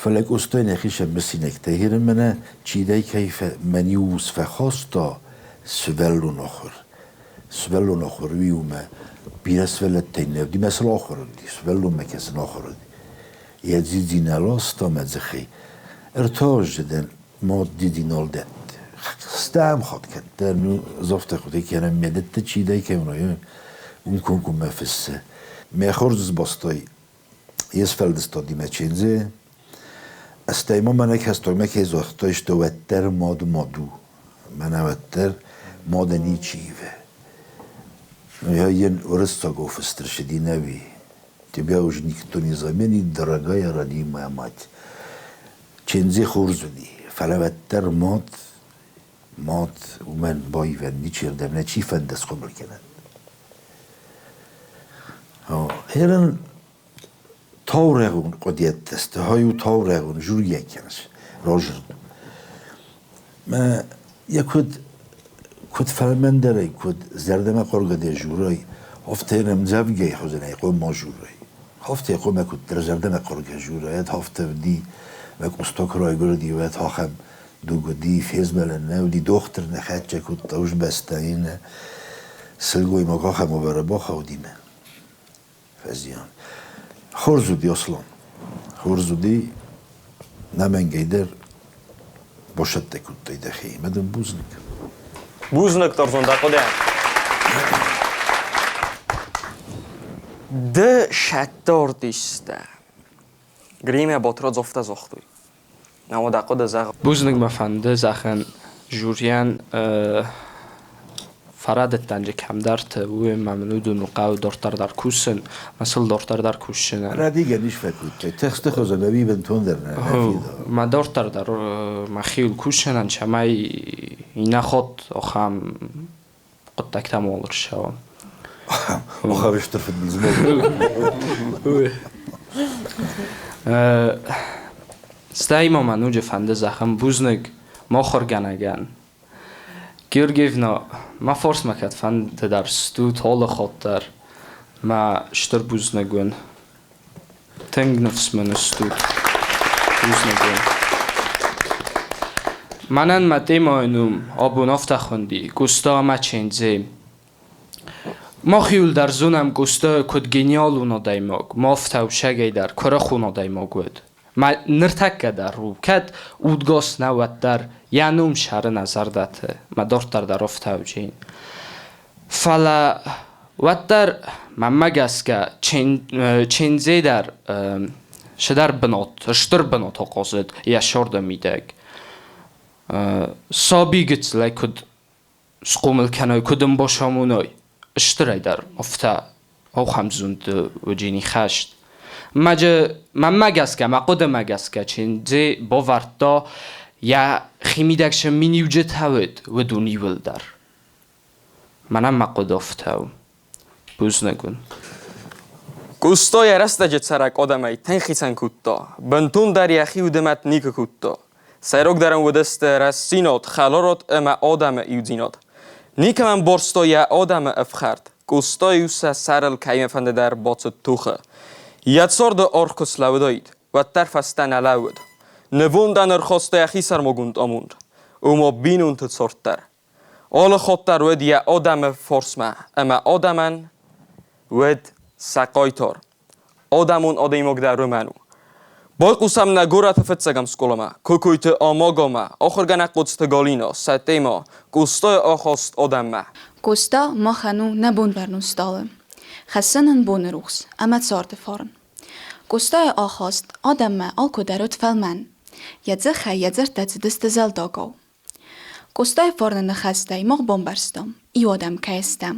Фӕлӕ Къостай нӕхицӕн мысинӕгтӕ херын мӕнӕ чидӕй кӕй мӕн-иу ус фӕхаста сывӕллон ахуыр. Сывӕллон ахуыр уый у мӕ бирӕ сывӕллӕттӕй нӕ уыди, мӕ сыл ахуыр уыди, сывӕллонмӕ кӕсын ахуыр уыди. Йӕ дзидзи нӕ ласта мӕ дзыхӕй. Ӕртӕ азы дӕн мад дидинал дӕтты. Стӕм хатт кӕддӕр ну завтра хъуыды кӕнӕм ме дӕтты чи дӕй кӕм район, уым комкоммӕ фыссы. Мӕ хорз сбастай йе сфӕлдыстадимӕ Чендзе, стӕй ма мӕнӕ кӕстӕрмӕ кӕй загътай, что уӕддӕр мад мад у. Мӕнӕ уӕддӕр мады ничи ивы. Я йын уырыссагау фыст рцыди нӕуи. Тебя уж никто не заменит, дорогая родимая мать. Чендзе хорз уыди, фӕлӕ уӕддӕр мад, мад уымӕн баивӕн ничердӕм нӕ чи фӕнды схъомыл кӕнӕд. Херын таурӕгъон хъуыдыйӕдтӕ сты, хай у таурӕгъон жургӕ кӕныс разырд. Мӕ йӕ куыд куыд фӕлмӕндӕрӕй, куыд зӕрдӕмӕ хъоргӕ дӕ журай, афтӕ йын ӕмдзӕвгӕйы хуызӕнӕй хъуамӕ ма журай. Афтӕ хъуамӕ куыддӕр зӕрдӕмӕ хъоргӕ журай, ӕд афтӕ уыди, мӕ Къоста куы райгуырди, уӕд ахӕм. Дуг уыди, фезмӕлӕн нӕ уыди, дохтыр нӕ хӕццӕ кодта узбӕстӕйы нӕ сылгоймаг ахӕм уавӕры бахауди мӕ фӕзиан. Хорз уыди Аслан. Хорз уыди, нӕмӕнгӕй дӕр босӕттӕ кодтай дӕхи. Мӕ дын бузныг. Бузныг, Торзон, дӕ хъуыдыйӕн. Ды сӕттордистӕ. Гримӕ Ботрадзовтӕ загътой. Науӕд ахъуыды зӕгъ. Бузныг мӕ фӕнды зӕгъын жюрийӕн фӕрӕдыдтӕн же кӕмдӕрты, уый мӕ мын уыдон хъӕуы дарддӕр дӕр кусын, мӕ сыл дарддӕр дӕр кусынӕн. Рӕдийгӕ низ фӕкодтай, тыхсты хуызӕн ӕви бынтондӕр нӕ фидауы? Мӕ дарддӕр дӕр мӕхиуыл кусынӕн, цӕмӕй иннӕ хатт ахӕм хъуыддӕгтӕ ма ӕрцӕуа. Ахӕм стыр фыдбылыз ма Стӕй ма мӕ ноджы фӕнды зӕгъын бузныг махуыргӕнӕгӕн. Георгиевна, мӕ фарсмӕ кӕд фӕнды дӕр стут алы хатт дӕр, мӕ стыр бузныг уын. Тынг ныфс мын стут. Бузныг уын. Мӕнӕн мӕ темӕйы ном абон афтӕ хуынди Къоста ӕмӕ Чендзе. Мах иуылдӕр зонӕм Къоста куыд гениалон адӕймаг, ма афтӕ усагӕй дӕр куырыхон адӕймаг уыд. Мӕ ныртӕккӕ дӕр у, кӕд удгас нӕ, уӕддӕр йӕ ном сӕры нӕ зӕрдӕты, мӕ дарддӕр дӕр афтӕ уыдзӕн. Фӕлӕ уӕддӕр, мӕнмӕ гӕсгӕ, Чендзе дӕр цыдӕр бынат, стыр бынат ахъазыд йӕ царды мидӕг. Саби гыццылӕй куыд схъомыл кӕной, куыд ын бацамоной, стырӕй дӕр афтӕ ахӕм зонд уыди хӕст. Мӕнмӕ гӕсгӕ, мӕ хъуыдымӕ гӕсгӕ, Чендзе бавӕрдта йӕ химидӕг цы миниуджытӕ уыд, уыдон иуылдӕр. Мӕнӕн мӕ хъуыды афтӕ у. Бузныг уын. Къусто йӕ рӕстӕджы цӕрӕг адӕмӕй тынг хицӕн кодта, бынтондӕр йӕхи удымӕт никуы кодта. Сӕйрагдӕр ын уыдысты рӕстдзинад, хӕларад ӕмӕ адӕмы иудзинад. Никӕмӕн борстой йӕ адӕмы ӕфхӕрд, Къоста-иу сӕ сӕрыл кӕимӕфӕнды дӕр бацыд тохы. Йӕ царды аргъ куы слӕууыдаид, уӕддӕр фӕстӕ нӕ лӕууыд. Нывондӕн ӕрхаста йӕхи сӕрмагонд амонд, ома бинонты цард дӕр. Алы хатт дӕр уыд йӕ адӕмы фарсмӕ ӕмӕ адӕмӕн уыд сӕ хъайтар. Адӕмон адӕймаг дӕр уымӕн у. Байхъусӕм нӕ горӕты фыццӕгӕм скъоламӕ, Кокойты Амагомӕ, ахуыргӕнӕг Хъоцты Галина, сӕ темӕ Къостайы ахаст адӕммӕ. Къоста махӕн у нӕ бонвӕрнон стъалы. Хӕссы нын боны рухс ӕмӕ царды фарн. Къостайы ахаст адӕммӕ алкуыдӕр уыд фӕлмӕн. Йӕ дзыхӕй йӕ дзырдтӕ цыдысты зӕлдагау. Къостайы фарны ныхӕстӕй мах бамбӕрстам, иу адӕм кӕй стӕм,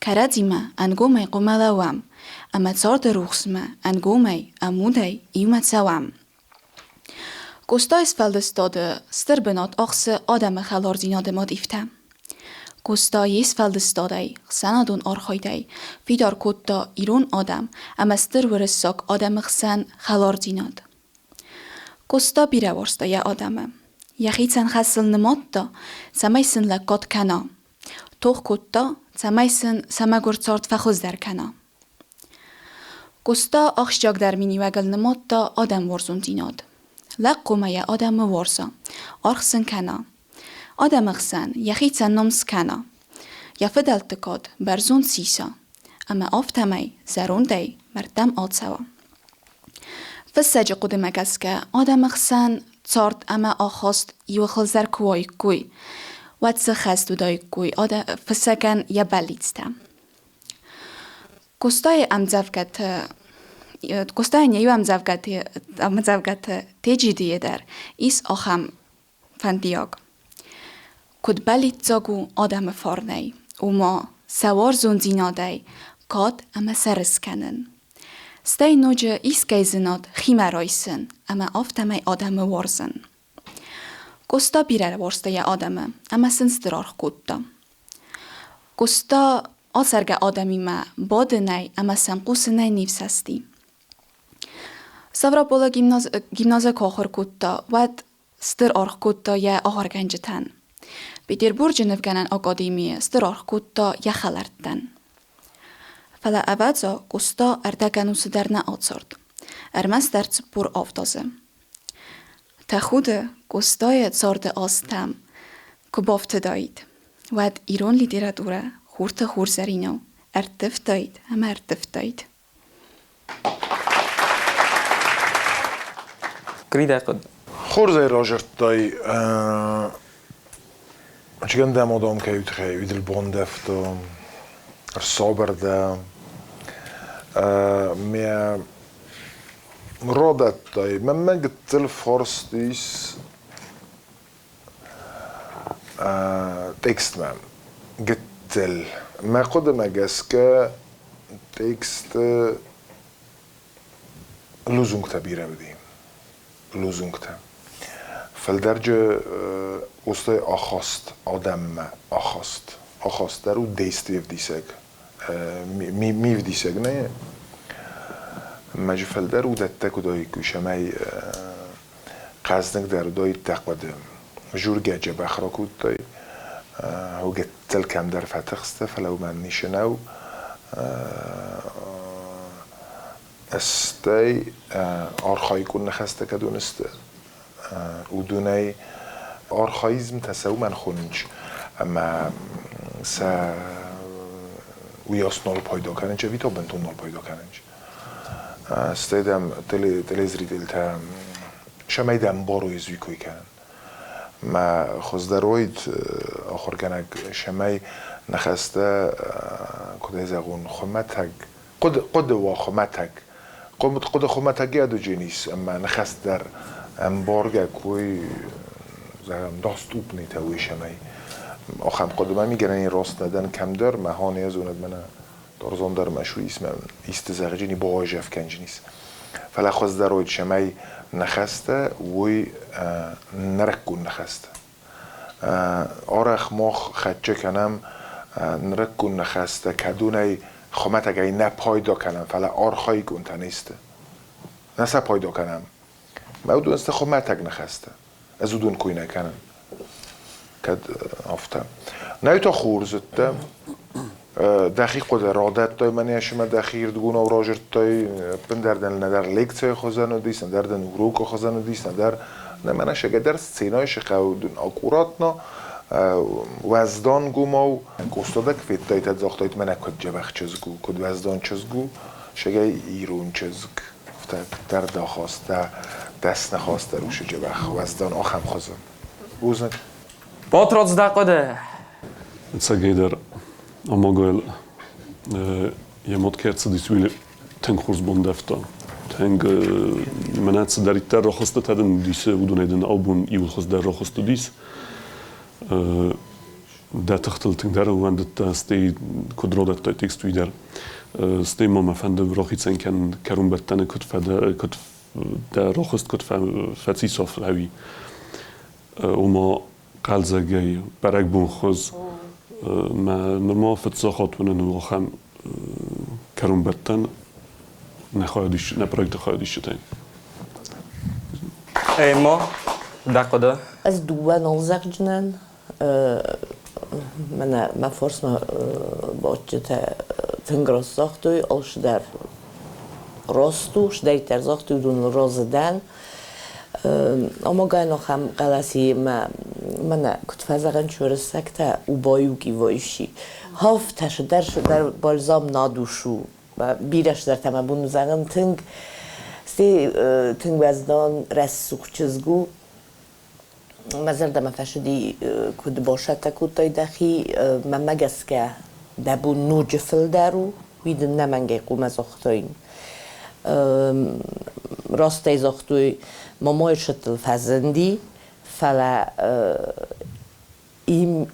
кӕрӕдзимӕ ӕнгомӕй хъуамӕ лӕууӕм ӕмӕ царды рухсмӕ ӕнгомӕй, ӕмудӕй иумӕ цӕуӕм. Къостайы сфӕлдыстады стыр бынат ахсы адӕмы хӕлардзинады мотивтӕ. Къоста йе сфӕлдыстадӕй, ӕхсӕнадон архайдӕй фидар кодта ирон адӕм ӕмӕ стыр уырыссаг адӕмы хсӕн хӕлардзинад. Къоста бирӕ уарзта йӕ адӕмы. Йӕхицӕн хӕсыл нымадта, цӕмӕй сын лӕггад кӕна. Тох кодта, цӕмӕй сын сӕ мӕгуыр цард фӕхуыздӕр кӕна. Къоста ахсджиагдӕр миниуӕгыл нымадта адӕмуарзондзинад. Лӕг хъуамӕ йӕ адӕмы уарза, аргъ сын кӕна. Адӕмы хсӕн йӕхицӕн ном скӕна. Йӕ фыдӕлты кад бӕрзонд сиса ӕмӕ афтӕмӕй зӕрондӕй мӕрдтӕм ацӕуа. Фыссӕджы хъуыдымӕ гӕсгӕ адӕмы хсӕн цард ӕмӕ ахаст иухуызӕр куы уаиккой, уӕд дзы хӕст уыдаиккой фыссӕгӕн йӕ бӕллицтӕ. Къостайы ӕмдзӕвгӕты Къостайӕн йӕ иу ӕмдзӕвгӕты ӕмдзӕвгӕты Теджидийы дӕр ис ахӕм фӕндиаг. Куыд бӕллиццаг у адӕмы фарнӕй, ома сӕ уарзондзинадӕй кад ӕмӕ сӕрыс кӕнын. Стӕй ноджы искӕй зынад химӕ райсын ӕмӕ афтӕмӕй адӕмы уарзын. Къоста бирӕ уарзта йӕ адӕмы ӕмӕ сын стыр аргъ кодта. Къоста ацӕргӕ адӕмимӕ бадынӕй ӕмӕ сӕм хъусынӕй не фсӕсти. Ставрополы гимназы куы ахуыр кодта, уӕд стыр аргъ кодта йӕ ахуыргӕнджытӕн. Петербурджы нывгӕнӕн академийы стыр аргъ кодта йӕ хӕлӕрттӕн. Фӕлӕ, ӕвӕдза, Къоста ӕрдӕг ӕнусы дӕр нӕ ацард. Ӕрмӕстдӕр 47 азы. Тӕхуды, Къостайы царды азтӕм куы бафтыдаид, уӕд ирон литературӕ хурты хурзӕринау ӕрттывтаид ӕмӕ ӕрттывтаид. Гридӕ хъуыд. Хорзӕй разырдтай, чигӕндӕм одом кӕй тыххӕй уидыл бондӕфто, ӕрсабыр дӕ. Мӕ Радӕттай, мӕнмӕ гыццыл фарст ис текстмӕ. Гыццыл. Мӕ хъуыдымӕ гӕсгӕ тексты лозунгтӕ бирӕ уыди. Лозунгтӕ. Фылдӕрджы уыцы ахаст адӕммӕ ахаст. Ахаст дӕр у действие ӕвдисӕг. Мивдисӕг нӕ мӕджы фылдӕр уыдӕттӕ куыд уаиккой, цӕмӕй хъӕздыгдӕр уыдаид дӕ хъуыды. Жургӕ дзӕбӕх ракодтай, гыццыл кӕмдӕр фӕтыхстӕ, фӕлӕ уымӕн ницы нӕу. Стӕй архаикон ныхӕстӕ кӕд уыныс, уыдонӕй архаизмтӕ сӕ уымӕн хонынц, ӕмӕ сӕ уыйас нал пайда кӕнынц ӕви та бынтон нал пайда кӕнынц. Стӕй дӕм телезрительтӕ цӕмӕй дӕм барой уый кой кӕнын. Мӕ хуыздӕр уаид ахуыргӕнӕг цӕмӕй ныхӕстӕ, куыд ӕй зӕгъон, хуымӕтӕг Хъуыды уа хуымӕтӕг. Хъуыды хуымӕтӕги ӕдуджен ис, ӕмӕ ныхас дӕр ӕмбаргӕ куй, зӕгъӕм, доступныйтӕ уый сӕмӕй. Ахӕм хъуыдымӕ ми гӕнӕн раст нӕ дӕн кӕмдӕр, мӕ хан йӕ зонӕд мӕнӕ Тарзан дӕр мӕ суис мӕ исты зӕгъджыни, бауайзӕф кӕнджынис. Фӕлӕ хуыздӕр уыд, цӕмӕй ныхӕстӕ уой нырыккон ныхӕстӕ. Арӕх мах хӕццӕ кӕнӕм нырыккон ныхӕстӕ, кӕдонӕй хуымӕтӕгӕй нӕ пайда кӕнӕм, фӕлӕ архаиконтӕ не сты. Нӕ сӕ пайда кӕнӕм. Мӕ уыдон сты хуымӕтӕг ныхӕстӕ. Ӕз уыдон кой нӕ кӕнын. Кӕд афтӕ. Нӕй та хорз уыдтӕ. Дӕхи хъуыды радӕттай мӕнӕ ӕмӕ дӕхи рдгонау разырдтай, ӕппындӕр дын нӕдӕр лекцийы хуызӕн уыдис, нӕдӕр дын урокы хуызӕн уыдис, нӕдӕр нӕ мӕнӕ сӕгӕдӕр сценӕйы сыхъӕу дын аккуратно, уӕздангомау. Къостадӕг федтайтӕ, загътайт мӕнӕ куыд дзӕбӕх чызг у, куыд уӕздан чызг у, сӕгӕй ирон чызг, афтӕ куыддӕр дӕ хаста, дӕсны хаста русы дзӕбӕх уӕздан ахӕм хуызы. Бузныг. Батрадз дӕ хъуыды. Ӕцӕгӕйдӕр амагойл йӕ мад кӕй ӕрцыдис, уый тынг хорз бандӕвта. Тынг мӕнӕ цыдӕриддӕр рахуыстытӕ дын уыдис, уыдонӕй дын абон иуыл хуыздӕр рахуыст уыдис. Дӕ тыхтыл тынгдӕр ӕууӕндыдтӕ, стӕй куыд родӕттай текст, уый дӕр. Стӕй ма мӕ фӕнды рахицӕн кӕнын кӕронбӕттӕны куыд фӕдӕ, куыд дӕ рахуыст куыд фӕцис ӕви. Ома хъӕлдзӕгӕй, бӕрӕгбонхуыз. Мӕ нырма фыццаг хатт уынын ахӕм кӕронбӕттӕн нӕ хайадис, нӕ проекты хайадисджытӕй. Эмма, дӕ хъуыды? Ӕз дыууӕ нал зӕгъдзынӕн. Мӕнӕ мӕ фарсмӕ бадджытӕ тынг раст загътой, алцыдӕр раст у, сдӕриддӕр загътой, уыдоныл разы дӕн. Омагӕн ахӕм хъӕлӕси мӕ мӕнӕ куыд фӕзӕгъынц уырыссӕгтӕ убаюкивающий. Хафтӕ сыдӕр сыдӕр бальзам на душу. Бирӕ сыдӕртӕ мӕ бон зӕгъын тынг тынг уӕздан рӕсугъд чызг у. Мӕ зӕрдӕмӕ фӕцыди, куыд басӕттӕ кодтай дӕхи, мӕнмӕ гӕсгӕ дӕ бон ноджы фылдӕр у, уый дын нӕмӕнгӕй хъуамӕ загътаин. Растӕй загътой, мамайы сыдтыл фӕзынди, фӕлӕ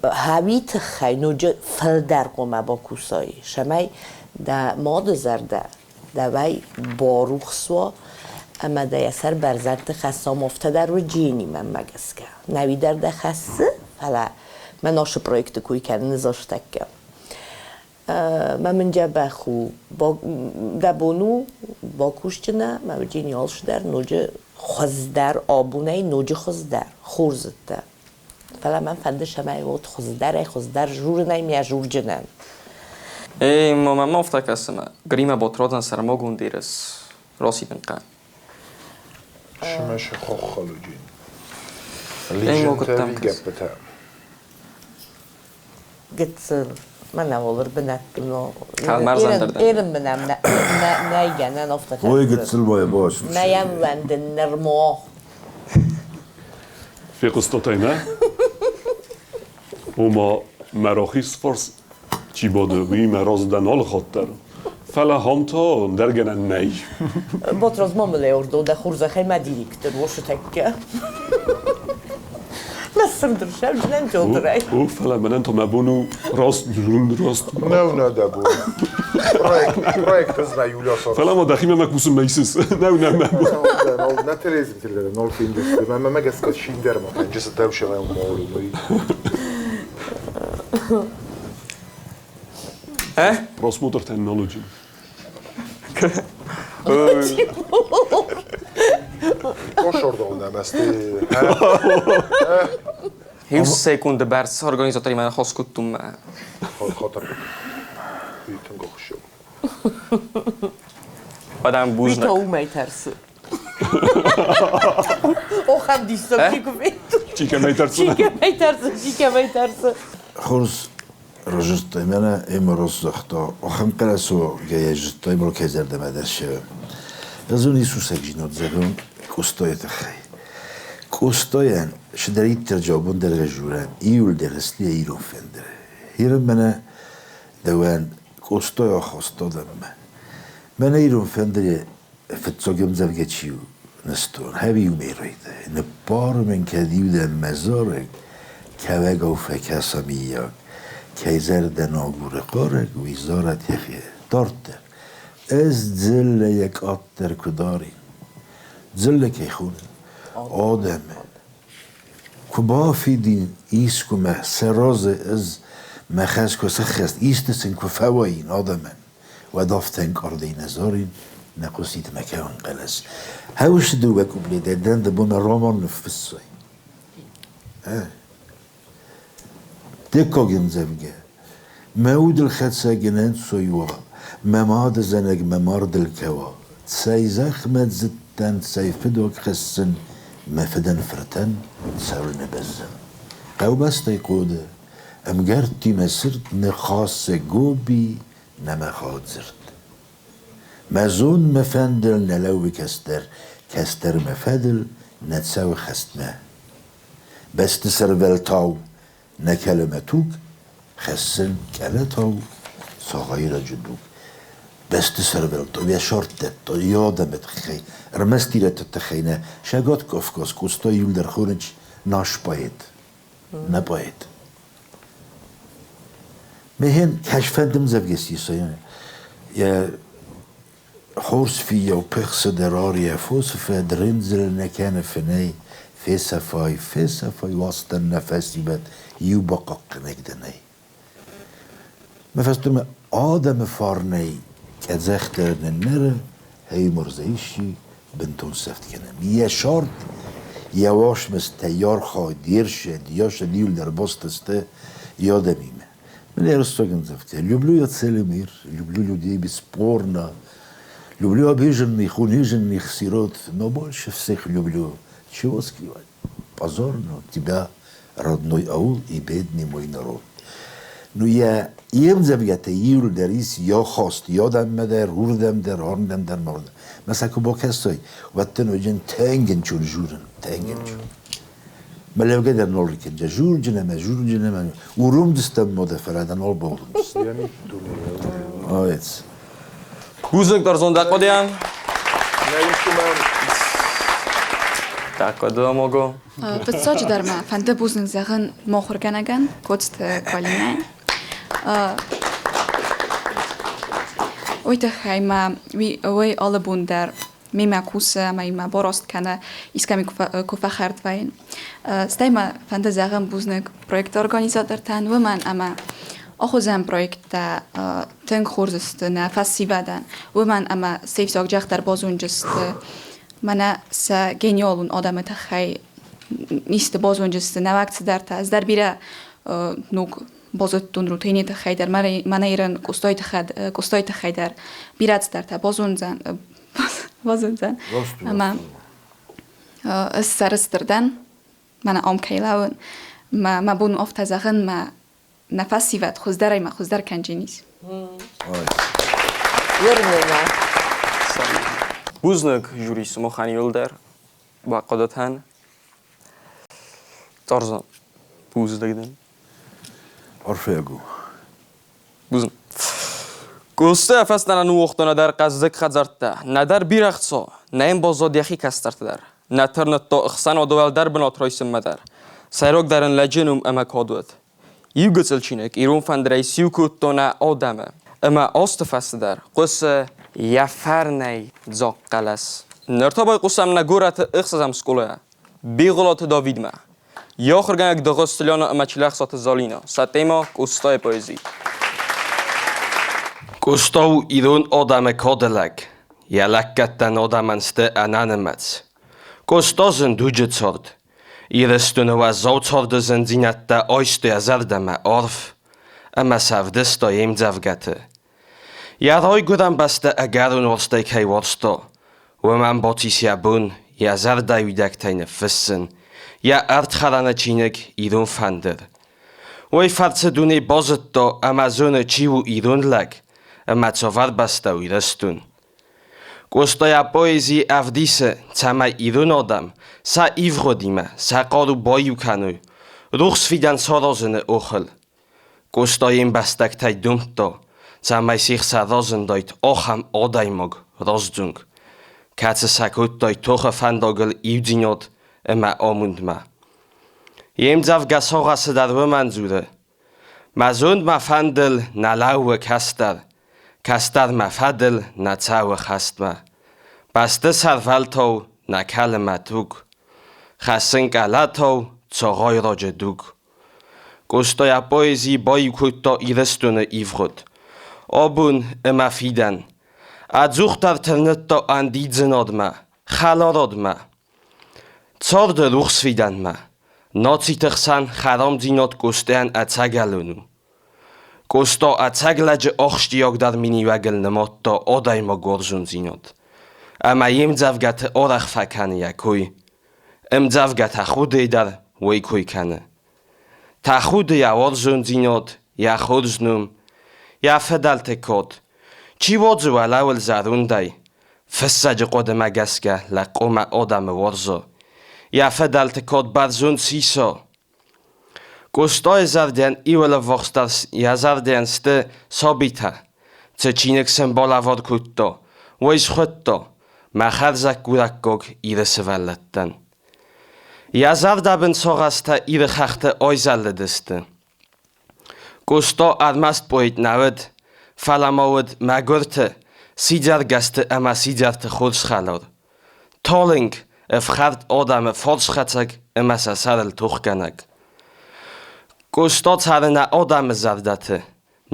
хауи тыххӕй ноджы фылдӕр хъуамӕ бакусай, цӕмӕй дӕ мады зӕрдӕ дӕуӕй барухс уа ӕмӕ дӕ йӕ сӕр бӕрзӕндты хӕсса афтӕ дӕр уыджени мӕнмӕ гӕсгӕ. Нӕуи дӕр дӕ хӕссы, фӕлӕ мӕ нашы проекты кой кӕныны застӕккӕ. Мӕ мын дзӕбӕх у, дӕ бон у бакусджынӕ, мӕ уыджени алцыдӕр ноджы хуыздӕр абонӕй ноджы хуыздӕр, хорз уыдтӕ. Фӕлӕ мӕн фӕнды, цӕмӕй уот хуыздӕрӕй хуыздӕр журынӕй мӕ журджынӕн. Эй, мӕ ма афтӕ кӕсы, мӕ Грима Батрадзӕн сӕрмагонд ерыс расидын хъӕуы. Сымӕ хоххалуджин. Лыжӕтӕ ӕви гӕппытӕ? Гыццыл, мӕнӕ уолыр бынӕтты но. Калмарзандыр. Эрин мынӕм нӕйгӕнӕн офта. Ой, гыццыл бой бос. Нӕйӕм вӕндын нырмо. Фехъуыстатай нӕ? Ома, мӕ рахиз фарс чи бады, уый мӕ разы дӕн алы хатт дӕр. Фӕлӕ ахӕм та ӕндӕр гӕнӕн нӕй. Батрадз ма мыл ӕрдо, дӕ хорзӕхӕй мӕ директор уосытӕккӕ. Мӕ сырдыр сӕвзӕрӕн джодырӕй. О, фӕлӕ мӕнӕн та мӕ бон у раст дзурын, раст. Нӕу нӕ дӕ бон. Проект ӕз Юля сар. Фӕлӕ ма дӕхимӕ мӕ кусын мӕ исыс. Нӕу нӕ мӕ бон. На телевизор нол финдес. Мӕ мӕ гӕсгӕ шиндер ма фӕнджысы дӕвшемӕ молу. Э? Просмотр technology. Kosordon nem ezt. 20 секунды бӕрц организаторимӕ ныхас кодтон мӕ. Хатыр. Тынг ӕхсызгон. Адам Уый бузныг. та уымӕй тӕрсы. Охӕм диссаг чи куы федтон. Чи кӕмӕй тӕрсы? Чи кӕмӕй тӕрсы, чи кӕмӕй тӕрсы. Хорз разырдтай мӕнӕ ӕмӕ раст загъта, ахӕм хъӕлӕсо гӕйӕ зыдтай мыл кӕй зӕрдӕмӕ дӕр ссӕуы. Ӕз уын Иисусӕгдзинад зӕгъон Къостайы тыххӕй. Къостайӕн цыдӕриддӕр джабон дӕр ӕззурӕн, июль дӕр ысти ирон фӕндыр. Ирын мӕнӕ дӕуӕн Къостай ахаста адӕммӕ. Мӕнӕ ирон фӕндыры фыццаг ӕмдзӕвгӕ чи у, ныстон, хӕви умеройты. Ныппар мын кӕд иу дӕн мӕ зарӕг, кӕуӕгау фӕкӕса миййаг. Кӕй зӕрдӕ нагуры хъарӕг, уый зарӕд йӕхи дарддӕр. Ӕз дзыллӕйӕ къаддӕр куы дарин. Дзыллӕ кӕй хонын? Адӕмы. Куы бафидин искуы мӕ сӕ разы ӕз мӕ хӕс куы сыххӕст, исты сын куы фӕуаин адӕмӕн, уӕд афтӕ ӕнкъардӕй нӕ зарин, нӕ хъусид мӕ кӕуын хъӕлӕс. Хӕуысы дыууӕ куплетӕй дӕн дӕ бон роман ныффыссай. Дыккаг ӕмдзӕвгӕ. Мӕ удылхӕцӕг ын ӕнцой уа, мӕ мадызӕнӕг мӕ мардыл кӕуа. Цӕй зӕхмӕ дзыдтӕн, цӕй фыдох хӕссын, мӕ фыдӕн фыртӕн цӕуылнӕ бӕззын. Хъӕубӕстӕй хъоды, ӕмгӕрттимӕ цырд ныхасы гоби нӕ мӕ хадзырд. Мӕ зон мӕ фӕндыл нӕ лӕууы кӕстӕр, кӕстӕр мӕ фӕдыл нӕ цӕуы хӕстмӕ. Бӕсты сӕрвӕлтау нӕ кӕлы мӕ туг, хӕссын къӕлӕтау цагъайраджы дуг. Бӕсты сӕрвӕлтау йӕ сӕрддӕтта йӕ адӕмы тыххӕй, ӕрмӕст ирӕтты тыххӕй нӕ, Сӕгат Кавказ Къоста иуылдӕр хонынц наш поэт, нӕ поэт. Мехен кӕсфӕнды мдзӕвгӕ сисайӕн йӕ хорз фиййау пыхсы дӕр арйӕ фосы фӕд рындзыл нӕ кӕны фынӕй, фесӕфай, фесӕфай уастӕн нӕ фӕсивӕд иу бахъахъхъӕнӕг дӕ нӕй. Мӕ фӕстӕмӕ адӕмы фарнӕй къӕдзӕхтӕ ныннӕры, хеймырзӕ исчи бынтон сӕфт кӕнӕм. Йӕ сард, йӕ уасмыстӕ, йӕ архайд, йе рсӕд, йӕ сӕд иуылдӕр баст сты йӕ адӕмимӕ. Мне Ростогенцев, люблю я целый мир, люблю людей бесспорно, люблю обиженных, униженных сирот, но больше всех люблю, чего скрывать, позорно тебя, родной аул и бедный мой народ. Ну, я йе мдзӕвгӕтӕ иуылдӕр ис йӕ хост, йӕ адӕммӕ дӕр, уырдӕм дӕр, ардӕм дӕр, мардӕм. Мӕ куы бакӕсай, уӕд дын уыджын тӕнгӕнчон журын, тӕнгӕнчон. Мӕ лӕугӕ дӕр нал рикӕнджа, журджын ӕмӕ журджын ӕмӕ уромдзыстӕм модӕ, фӕлӕ дӕ нал бауромдзыстӕм. Аец. Бузныг дӕр зондахъуыдыйӕн. Дӕхъуыды мого. Фыццаджыдӕр мӕ фӕнды бузныг зӕгъын мохуыргӕнӕгӕн Коцты Полинӕйӕн. Уый тыххӕй ма уый алы бон дӕр мемӕ кусы ӕмӕ мӕ бараст кӕны, искӕми куы фӕхӕрд вӕййын. Стӕй мӕ фӕнды зӕгъын бузныг проекты организатортӕн, уымӕн ӕмӕ ахуызӕн проекттӕ тынг хорз сты нӕ фӕсивӕдӕн, уымӕн ӕмӕ се взаг дӕр базонджысты, мӕнӕ сӕ гениалон адӕмы тыххӕй исты базонджысты, нӕуӕг цыдӕртӕ. Ӕз дӕр бирӕ ног базыдтон рутины тыххӕй дӕр, мӕнӕ ирын Къостайы тыххӕй, тыххӕй дӕр бирӕ цыдӕртӕ базондзӕн, базондзӕн. Ӕмӕ ӕз сӕрыстыр дӕн. Мӕнӕ ам кӕй лӕууын, мӕ, мӕ бон у афтӕ зӕгъын, мӕ нӕ фӕсивӕд хуыздӕрӕй мӕ хуыздӕр кӕнджынис. Уырны мӕ. Бузныг жюри сымахӕн иуылдӕр бахъуыдытӕн. Тарзан, бузныг дын. Арфӕйаг у. Бузныг. Къоста фӕстӕмӕ ныууагъта нӕдӕр хъӕздыг хӕдзӕрттӕ, нӕдӕр бирӕ хца, нӕ йын баззад йӕхи кӕстӕрты дӕр. Нӕ тырныдта ӕхсӕнады уӕлдӕр бынат райсынмӕ дӕр. Сӕйрагдӕр ын лӕджы ном ӕмӕ кад уыд. Иу гыццыл чиныг ирон фӕндырӕй сиу кодта нӕ адӕмы. Ӕмӕ азты фӕстӕ дӕр хъуысы йӕ фӕрнӕй дзаг хъӕлӕс. Ныр та байхъусӕм нӕ горӕты ӕхсӕзӕм скъолайӕ Бигъуылаты Давидмӕ. Йӕ ахуыргӕнӕг Дыгъуызты Лена ӕмӕ Чилӕхсаты Залинӕ сӕ темӕ Къостайы поэзи. Къоста у ирон адӕмы кады лӕг. Йӕ лӕггӕдтӕн адӕмӕн сты ӕнӕнымӕц. Къоста зын дуджы цард. Ирыстоны уӕззау царды зындзинӕдтӕ айстой йӕ зӕрдӕмӕ арф ӕмӕ сӕ ӕвдыста йе мдзӕвгӕты. Йӕ райгуырӕн бӕстӕ ӕгӕрон уарзтӕй кӕй уарзта, уымӕн бацис йӕ бон йӕ зӕрдӕйы уидӕгтӕй ныффыссын йӕ ӕрдхӕрӕны чиныг «Ирон фӕндыр». Уый фӕрцы дуне базыдта ӕмӕ зоны, чи у ирон лӕг ӕмӕ цавӕр бӕстӕ у Ирыстон. Къоста йӕ поэзи ӕвдисы, цӕмӕй ирон адӕм сӕ ивгъуыдимӕ сӕ хъару баиу кӕной рухс фидӕн саразыны охыл. Къоста йе мбӕстӕгтӕй домдта, цӕмӕй се хсӕн разындаид ахӕм адӕймаг, раздзонг, кӕцы сӕ кодтаид тохы фӕндагыл иудзинад ӕмӕ амондмӕ. Йе мдзӕвгӕ сагъӕсы дӕр уымӕн дзуры: Мӕ зонд мӕ фӕндыл нӕ лӕууы кӕстӕр, кӕстӕр мӕ фӕдыл нӕ цӕуы хӕстмӕ. Бӕсты сӕрвӕлтау нӕ кӕлы мӕ туг, хӕссын къӕлӕтау цагъайраджы дуг. Къоста йӕ поэзи баиу кодта Ирыстоны ивгъуыд, абон ӕмӕ фидӕн. Ӕдзухдӕр тырныдта ӕндидзынадмӕ, хӕларадмӕ. Царды рухс фидӕнмӕ, нациты хсӕн хӕрамдзинад Къостайӕн ӕцӕгӕлон у. Къоста ӕцӕг лӕджы ахсджиагдӕр миниуӕгыл нымадта адӕймагуарзондзинад. Ӕмӕ йе мдзӕвгӕты арӕх фӕкӕны йӕ кой. Ӕмдзӕвгӕ тӕхудӕй дӕр уый кой кӕны. Тӕхуды йӕ уарзондзинад, йӕ хорз ном, йӕ фыдӕлты кад. Чи уадзы уӕлӕуыл зӕрондӕй, фыссӕджы хъуыдымӕ гӕсгӕ лӕг хъуамӕ адӕмы уарза, йӕ фыдӕлты кад бӕрзонд сиса. Къостайы зӕрдӕйӕн иуӕлӕввахсдӕр йӕ зӕрдӕйӕн сты сабитӕ. Цы чиныг сын балӕвар кодта, уый схуыдта «Мӕ хӕрзӕггурӕггаг Иры сывӕллӕттӕн». Йӕ зӕрдӕбын сагъӕстӕ Иры хӕхты айзӕлыдысты. Къоста ӕрмӕст поэт нӕ уыд, фӕлӕ ма уыд мӕгуырты, сидзӕргӕсты ӕмӕ сидзӕрты хорз хӕлар. Талынг, ӕфхӕрд адӕмы фарсхӕцӕг ӕмӕ сӕ сӕрыл тохгӕнӕг. Къоста цӕры нӕ адӕмы зӕрдӕты,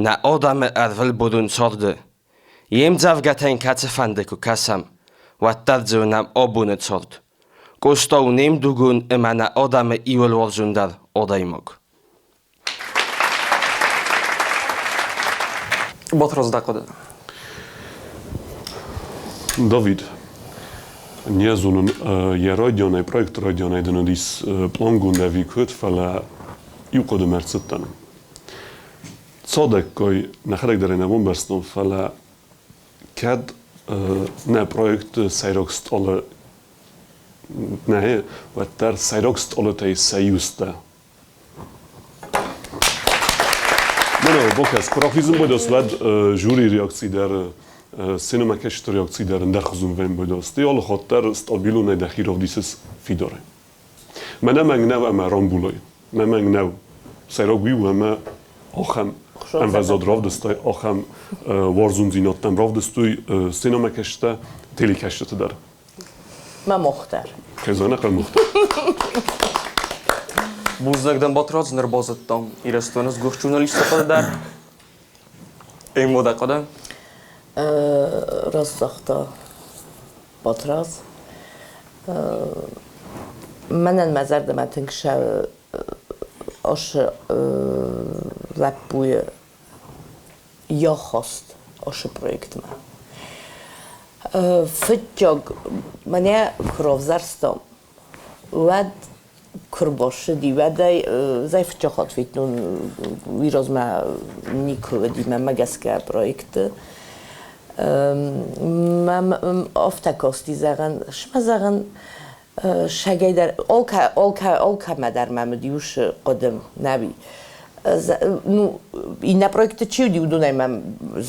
нӕ адӕмы ӕрвылбонон царды. Йе мдзӕвгӕтӕ йын кӕцыфӕнды куы кӕсӕм, уӕддӕр дзы уынӕм абоны цард. Къоста у не мдугон ӕмӕ нӕ адӕмы иууылуарзондӕр адӕймаг. Батрадз, дӕ хъуыды? Давид, не зонын, йӕ райдианӕй, проекты райдианӕй дын уыдис плангонд ӕви куыд, фӕлӕ иу хъуыдымӕ ӕрцыдтӕн. Цадӕггай нӕхӕдӕг дӕр ӕй нӕ бамбӕрстон, фӕлӕ кӕд нӕ проекты сӕйраг стъалы нӕ, уӕддӕр сӕйраг стъалытӕй сӕ иу сдӕ. Мӕнӕ бакӕс, куы рахизын байдас, уӕд жюри реакци дӕр, сценӕмӕкӕсджыты реакци дӕр ӕндӕрхуызон вӕййын байдас. Ды алы хатт дӕр стабилонӕй дӕхи равдисыс фидарӕй. Мӕнӕ мӕнг нӕу ӕмӕ рамбулай. Мӕ мӕнг нӕу. Сӕйраг уый у ӕмӕ ахӕм ӕмвӕзад равдыстай, ахӕм уарзондзинӕдтӕм равдыстой сценӕмӕкӕсджытӕ, телекӕсджыты дӕр. Мӕ мохтар. Кӕй зоны, мохтар. Бузныг дӕн, Батрадз, ныр базыдтам Ирыстоны сгуыхт журналисты хъуыды дӕр. Эмода хъуыды? Раст загъта Батрадз. Мӕнӕн мӕ зӕрдӕмӕ тынг сӕ асы лӕппуйы йӕххӕст ашы проектмӕ. Фыццаг мӕнӕ куы равзӕрстам, уӕд Куы рбассыди, уӕдӕй зӕй фыццаг хатт федтон, уый размӕ никуы уыди мӕнмӕ гӕсгӕ проекты. Мӕм афтӕ касти, зӕгъӕн, смӕ зӕгъын, сагӕй дӕр алкӕмӕ дӕр мӕм уыди уыцы хъуыды, нӕуи. Ну, иннӕ проекты чи уыди, уыдонӕй мӕм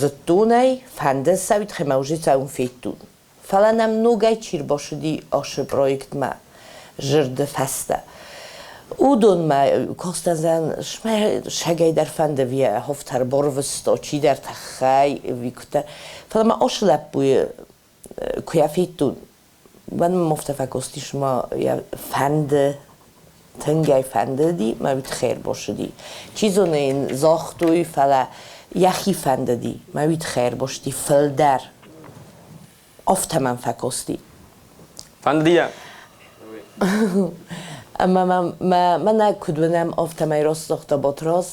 зыдтон ӕй, фӕнды сӕ, уый тыххӕй мӕ уже цӕуын федтон. Фӕлӕ нӕм ногӕй чи рбацыди ацы проектмӕ зӕрды фӕстӕ, уыдонмӕ Костазӕн сӕгӕй дӕр фӕнды йӕ хофтӕр барвыста чидӕр тыххӕй ӕви куыддӕр. Фӕлӕ ма ацы лӕппуйы куы йӕ федтон, уӕд мӕм афтӕ фӕкастис, ма йӕ фӕнды, тынг ӕй фӕндыди, мӕ уый тыххӕй ӕрбацыди. Чи зоны йын загътой, фӕлӕ йӕхи фӕндыди, мӕ уый тыххӕй ӕрбацыди фылдӕр. Афтӕ мӕм фӕкасти. Фӕндыди йӕ? Ӕмӕ мӕнӕ куыд уынӕм, афтӕмӕй раст загъта Батрадз,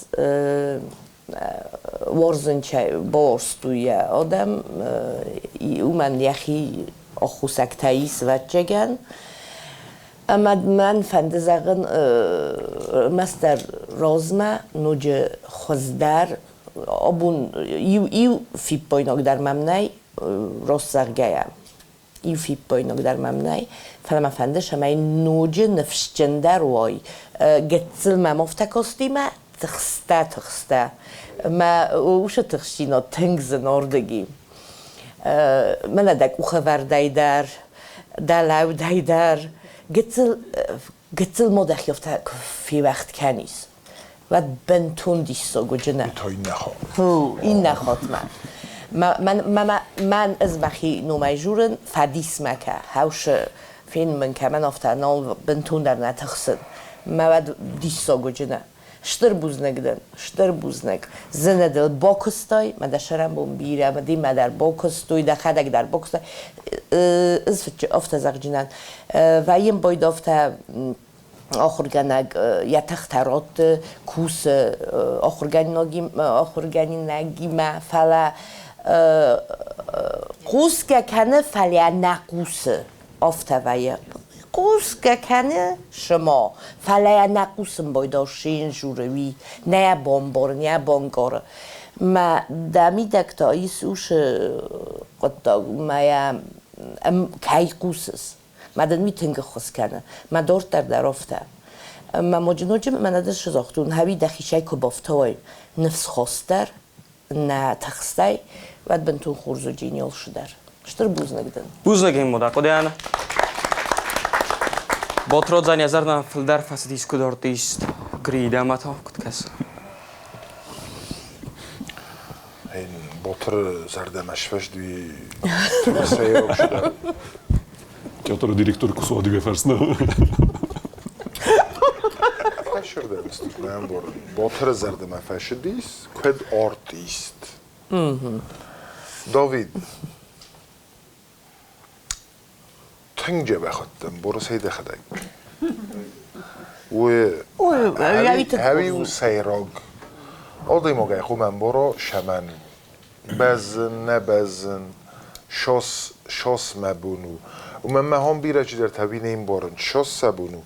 уарзынчӕй бауарзтой йӕ адӕм, уымӕн йӕхи аххосӕгтӕ ис, ӕвӕццӕгӕн. Ӕмӕ мӕн фӕнды зӕгъын, ӕрмӕстдӕр размӕ ноджы хуыздӕр, абон иу фиппаинаг дӕр мӕм нӕй, раст зӕгъгӕйӕ. Иу фиппаинаг дӕр мӕм нӕй, фӕлӕ мӕ фӕнды, цӕмӕй ноджы ныфсджындӕр уой. Гыццыл мӕм афтӕ касти мӕ тыхстӕ, тыхстӕ. Мӕ усы тыхстдзинад тынг зын ардыги. Мӕнӕ дӕ къухӕвӕрдӕй дӕр, дӕ лӕудӕй дӕр гыццыл, гыццыл ма дӕхи афтӕ куы феуӕгъд кӕнис, уӕд бынтон диссаг уыджынӕ. Иннӕ хатмӕ. Мӕн ӕз мӕхи номӕй журын, фӕдисмӕ кӕ, хӕусы фен мын кӕмӕн афтӕ нал бынтондӕр нӕ тыхсын. Мӕ уӕд диссаг уыджынӕ. Стыр бузныг дын, стыр бузныг. Зыны дыл бакуыстай, мӕ дӕ сӕрӕнбон бирӕ, мӕ димӕ дӕр бакуыстой, дӕхӕдӕг дӕр бакуыстай. Ӕз афтӕ зӕгъджынӕн. Вӕййын байдавтӕ ахуыргӕнӕг йӕ тыхтӕ ратты, кусы ахуыргӕнинагимӕ, фӕлӕ хъусгӕ кӕны, фӕлӕ нӕ хъусы. Афтӕ вӕййы. Хъусгӕ кӕны шыма, фӕлӕ йӕ нӕ хъусын байдау шин журы уый, нӕ йӕ бамбары, нӕ йӕ банкъары. Мӕ дӕ мидӕг та ис уыцы хъуыддаг, мӕ йӕ кӕй хъусыс. Мӕ дын уый тынг ӕххуыс кӕны. Мӕ дарддӕр дӕр афтӕ. Мӕ ноджы мӕнӕ дын цы загътон, хӕуи дӕхицӕй куы бафтауай ныфсхастдӕр, нӕ тыхстӕй, уӕд бынтон хорз уыди Нилсы дӕр. Стыр бузныг дын. Бузныг ын модӕ хъуыдыйӕн. Батрадзӕн йӕ зӕрдӕмӕ фылдӕр фӕцыдис куыд артист Гридӕмӕ та куыд кӕсы? Батыры зӕрдӕмӕ сфӕзди сӕйраг чидӕр. Театры директор куы адыгэ фӕрсна. Фӕсырдӕм Батыры зӕрдӕмӕ фӕсыдис, куыд артист. Давид, тынг дзӕбӕх уыдтӕн, Борысӕй дӕхӕдӕг. Уый у сӕйраг. Адӕймагӕй хъуамӕ ӕмбара сӕмӕн. Бӕззын, нӕ бӕззын, шос, шос мӕ бон у. Уымӕн мӕ хом бирӕ чидӕртӕ уый не мбарын, шос сӕ бон у.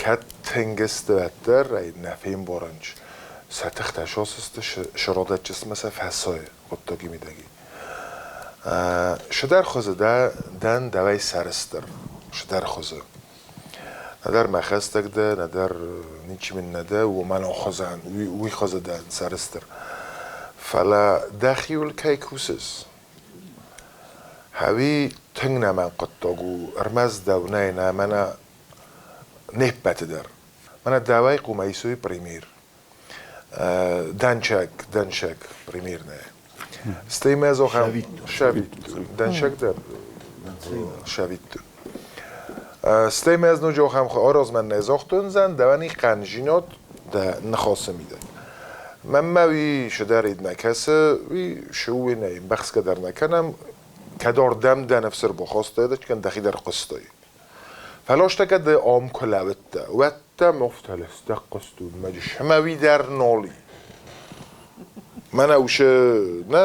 Кӕд тынг сты, уӕддӕр ӕй нӕ фембарынц. Сӕ тыхтӕ шос сты, сыродӕтджысмӕ сӕ фӕсайы хъуыддаги мидӕги. Шыдӕр хуызы дӕн дӕуӕй сӕрыстыр, шыдӕр хуызы. Нӕдӕр мӕ хӕстӕг дӕ, нӕдӕр ничи мын нӕ дӕ, уымӕн хуызӕн, уый хуызы дӕн сӕрыстыр. Фӕлӕ дӕхиуыл кӕй кусыс, хӕуи тынг нӕмӕн хъуыддаг у, ӕрмӕст дӕу нӕй, нӕ мӕнӕ не ппӕты дӕр. Мӕнӕ дӕуӕй хъуамӕ исой премьер. Дӕнчӕг, дӕнчӕг примерная. Стӕй мӕ зохӕм шавитту. Дӕнчӕг дӕр шавитту. Стӕй мӕ ноджы ахӕм аразмӕ нӕ загътон зӕн, дӕуӕн хъӕнжинад дӕ ныхасы мидӕг. Мӕнмӕ уый шыдӕрид нӕ кӕсы, уый шыуи нӕ ӕмбӕхсгӕ дӕр нӕ кӕнӕм, кӕд ардӕм дӕ ныфс ӕрбахастай, дӕхи дӕр хъуыстай. Фӕлӕ кӕд ам куы лӕууыдтӕ, уӕд дӕм афтӕ лыстӕг хъуыстон, мӕ шымӕуи дӕр нал и. Мӕнӕ усы нӕ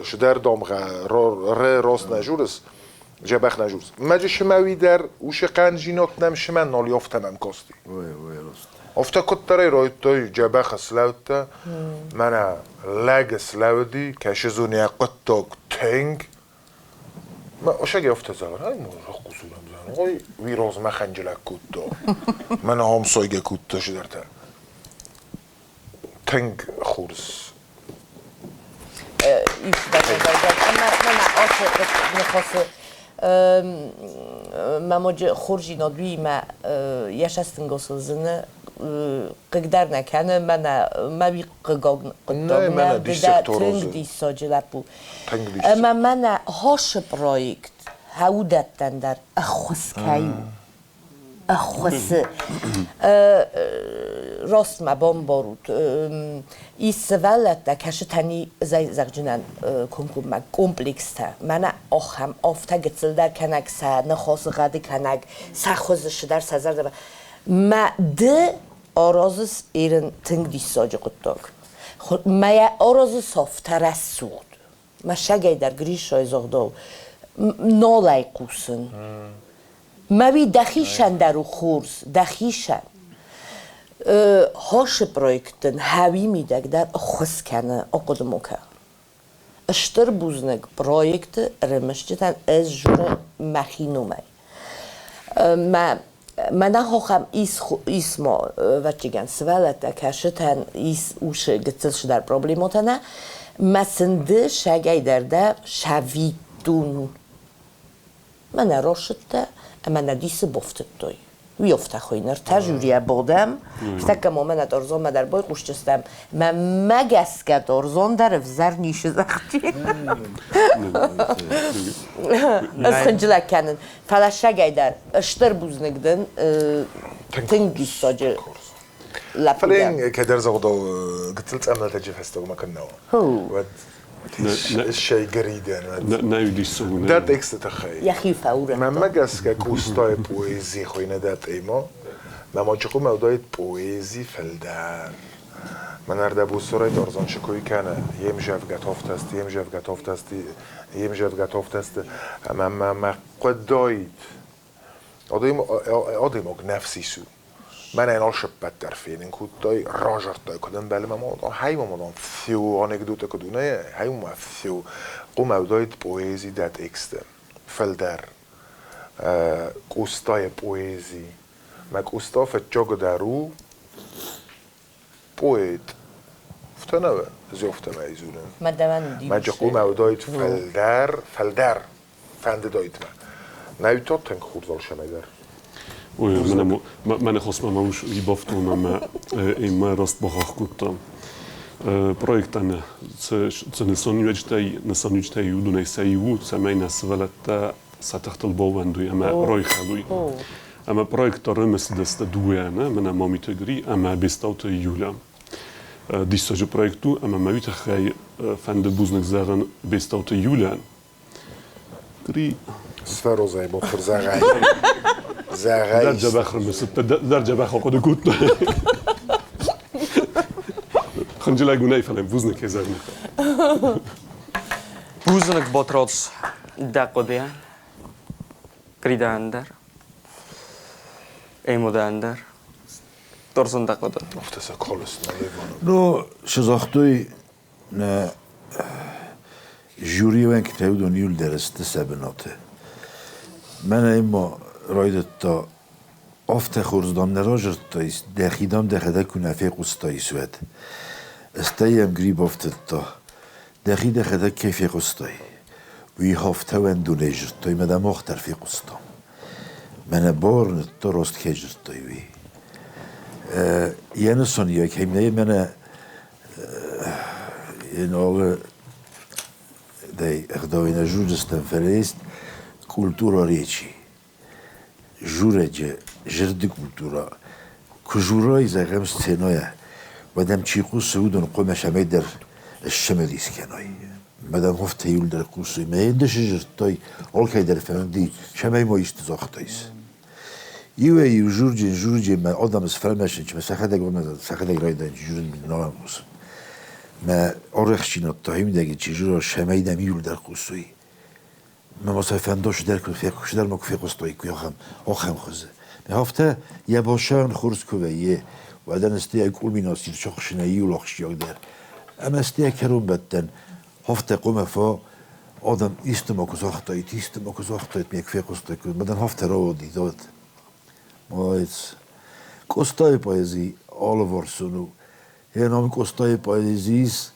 шыдӕр дамгъӕ р рост нӕ журыс. Джӕбӕх нӕ журс. Мӕджы шымӕуи дӕр ушы хъӕнжинот нӕм шымӕ нол ёфтӕмӕм кости. Ой, ой, рост. Офтӕ куыддӕрӕй райдыдтой джӕбӕх слӕудтӕ, мӕнӕ лӕг слӕуди, кӕсы зоны йӕ хъуыддаг тынг. Мӕ осӕг афтӕ зӕгъын, ай мо рахъусурӕм зӕгъын, ой, уый размӕ хӕнджылӕг кодта. Мӕнӕ ам сойгӕ кодта чидӕртӕ. Тынг хорз. Мӕнӕ ацы ныхасы мӕ моджы хорздзинад уыимӕ йӕ цӕстӕнгасыл зыны, хъыг дӕр нӕ кӕны, мӕнӕ мӕ уый хъыгаг хъуыддаг нӕ, ды дӕ тынг диссаджы лӕппу. Ӕмӕ мӕнӕ хосы проект хӕудӕттӕн дӕр ӕххуыс кӕй у. Ӕххуысы раст мӕ бамбарут, ис сывӕллӕттӕ, кӕсытӕн зӕгъджынӕн комкоммӕ комплекстӕ. Мӕнӕ ахӕм афтӕ гыццылдӕр кӕнӕг сӕ ныхасы гъӕды кӕнӕг сӕ хуызы цыдӕр сӕ зӕрдӕмӕ. Мӕ ды аразыс ирын тынг диссаджы хъуыддаг. Мӕ йӕ аразыс афтӕ рӕсугъд. Мӕсӕгӕй дӕр Гришойы загъдау нолӕй хъусын. Мӕ уый дӕхицӕн дӕр у хорз, дӕхицӕн. Хосы проектӕн хӕуи мидӕг дӕр ӕххуыс кӕны, ахъуыды ма кӕ. Стыр бузныг проекты ӕрымысджытӕн ӕз зонын мӕхи номӕй. Мӕ Мӕнӕ хохӕм ис, ис ма, ӕвӕццӕгӕн, сывӕллӕттӕ, кӕсытӕн ис усы гыццыл цыдӕр проблемотӕ нӕ. Мӕ сын ды сӕгӕй дӕр дӕ сӕвиттун. Мӕнӕ росыдтӕ ӕмӕ нӕ дисы бафтыдтой. Уый афтӕ хуыйны ӕртӕ жюрийӕ бадӕм, стӕккӕ ма мӕнӕ Торзонмӕ дӕр байхъусджыстӕм. Мӕнмӕ гӕсгӕ Торзон дӕр ӕвзӕр ницы загъти. Ӕз хынджылӕг кӕнын. Фӕлӕ сагӕй дӕр стыр бузныг дын тынг диссаджы лӕппу Фӕлӕ йын кӕддӕр загъдау гыццыл цъӕмӕлтӕджы фӕстагмӕ кӕннӕ уӕд сӕйгӕридӕн Нӕ уыдис Дӕ тексты тыххӕй. Йӕхи фӕурӕдта. Мӕнмӕ гӕсгӕ Къостайы поэзи хуыйны дӕ тъемо. Мӕ ма чыхъумӕ уыдаид поэзи фылдӕр. Мӕнӕрдӕ буцорӕй дорзон чыкуй кӕны, йе мзӕвгӕ тофтӕсты, йе мзӕвгӕ тофтӕсты, йе мзӕвгӕ тофтӕсты, ӕмӕ мӕ мӕ хъуыдаид. Адӕймаг нӕфсис у. Мӕнӕн алшеппӕт дӕр фенын кодтай, разардтай, куыд ӕмбӕлы мӕ мадон, хай мӕ мадон всё анекдоты куыд у, нӕ, хай мӕ всё. Хъумӕ уыдаид поэзи дӕ тексты. Фылдӕр. Къостайы поэзи. Мӕ Къоста фӕччагдӕр у поэт. Афтӕ нӕ зёфтӕмӕ дзурын. Мӕ джихъумӕ уыдаид фылдӕр, фылдӕр фӕндыдаид мӕ. Нӕ та тынг хорз алцӕмӕй дӕр. Ой, мӕнӕ хосмӕ мӕ ус бафтон ӕмӕ ӕмӕ раст бахахх кодта. Проектӕн цы нысаниуӕджытӕй уыдонӕй сӕ иу у, цӕмӕй нӕ сывӕллӕттӕ сӕ тыхтыл баууӕндой ӕмӕ райхӕлой. Ӕмӕ проект ӕрымысыдысты дыууӕйӕ, мӕнӕ Мамиты Гри ӕмӕ Бестауты Юля. Диссаджы проект у, ӕмӕ мӕ уый тыххӕй фӕнды бузныг зӕгъын Бестауты Юлийӕн. Гри. Сфӕрозӕй ботыр зӕгъай. Зӕгъай. Дӕр дзӕбӕх ӕрымысыдтӕ, дӕр дзӕбӕх ахъуыды кодта. Хынджылӕг у нӕй, фӕлӕ бузныг кӕй зӕгъын. Бузныг, Батрадз, дӕ хъуыдыйӕн. Гридӕн дӕр. Эмодӕн дӕр. Торзон дӕ хъуыды. Афтӕ сӕ колес Ну, цы загътой нӕ жюри уӕнгтӕ, уыдон иуылдӕр сты сӕ бынаты. Мӕнӕ ма райдыдта афтӕ хорз дам нӕ разырдтаис, дӕхи дам дӕхӕдӕг куы нӕ фехъуыстаис, уӕд. Стӕй йӕм гриб афтыдта. Дӕхи дӕхӕдӕг кӕй фехъуыстай, уый афтӕ уӕндонӕй зыдтай мӕ дӕ мах дӕр фехъуыстам. Мӕнӕ бауырныдта, раст кӕй зыдтай, уый. Йӕ нысан йӕ кӕм нӕй, мӕнӕ йын алы дӕй ӕгъдауӕй нӕ зурдзыстӕм, фӕлӕ есть культура речи. Журӕджы зӕрды культурӕ куы журай, зӕгъӕм, сценӕйӕ, уӕд ӕм чи хъусы, уыдон хъуамӕ сӕмӕй дӕр сцымыдис кӕной. Мадам Хофтӕ иуылдӕр хъусой. Мӕ йын ды сызырдтай, алкӕй дӕр фӕнди, цӕмӕй ма исты загътаис. Иуӕй-иу журджын журджын мӕ адӕмы сфӕлмӕсынч, мӕ сӕхӕдӕг сӕхӕдӕг райдайынч журын нал ӕм хъусын. Мӕ арӕхстджинад та химидӕги чи жура, сӕмӕй дӕм иуылдӕр хъусой. Мӕ сӕ фӕндош дӕр куы фехъусы ма куы фехъуыстой ахӕм ахӕм хуызы. Афтӕ йӕ босӕн хорз куы вӕййы, уӕд ын сты йӕ кульминаци сохсынӕй иу ахсджиагдӕр. Ӕмӕ сты йӕ кӕронбӕттӕн афтӕ хъуамӕ фа адӕм исты ма куы загътаид, исты ма куы загътаид, ме куы фехъуыстой, мӕ афтӕ рауади, уӕд. Молодец. Къостайы поэзи алыварсон у. Йӕ ном Къостайы поэзи ис,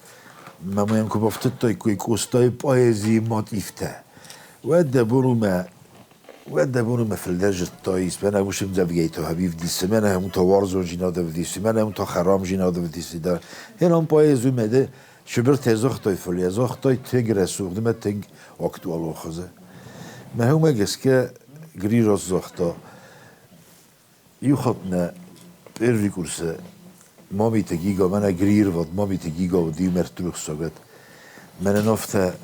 мӕ мӕм куы бафтыдтой Къостайы поэзийы мотивтӕ, уӕд дӕ бон у мӕ уӕд дӕ бон у мӕ фылдӕр зыдтаис, мӕнӕ уыцы ӕмдзӕвгӕйы ӕвдисы, мӕнӕ уым та уарзондзинад ӕвдисы, мӕнӕ уым та хӕрамдзинад ӕвдисы дӕр. Йӕ ном поэзи у мӕ дӕ Сыбыртӕ загътой, фӕлӕ загътой тынг рӕсугъд ӕмӕ тынг актуалон хуызы. Мӕ уымӕ гӕсгӕ Грирос загъта, иу хатт нӕ первый курсы Мамиты Гига, мӕнӕ Грирвод, Мамиты Гига уыд иумӕ ӕртурыхсӕгӕт. Мӕнӕн афтӕ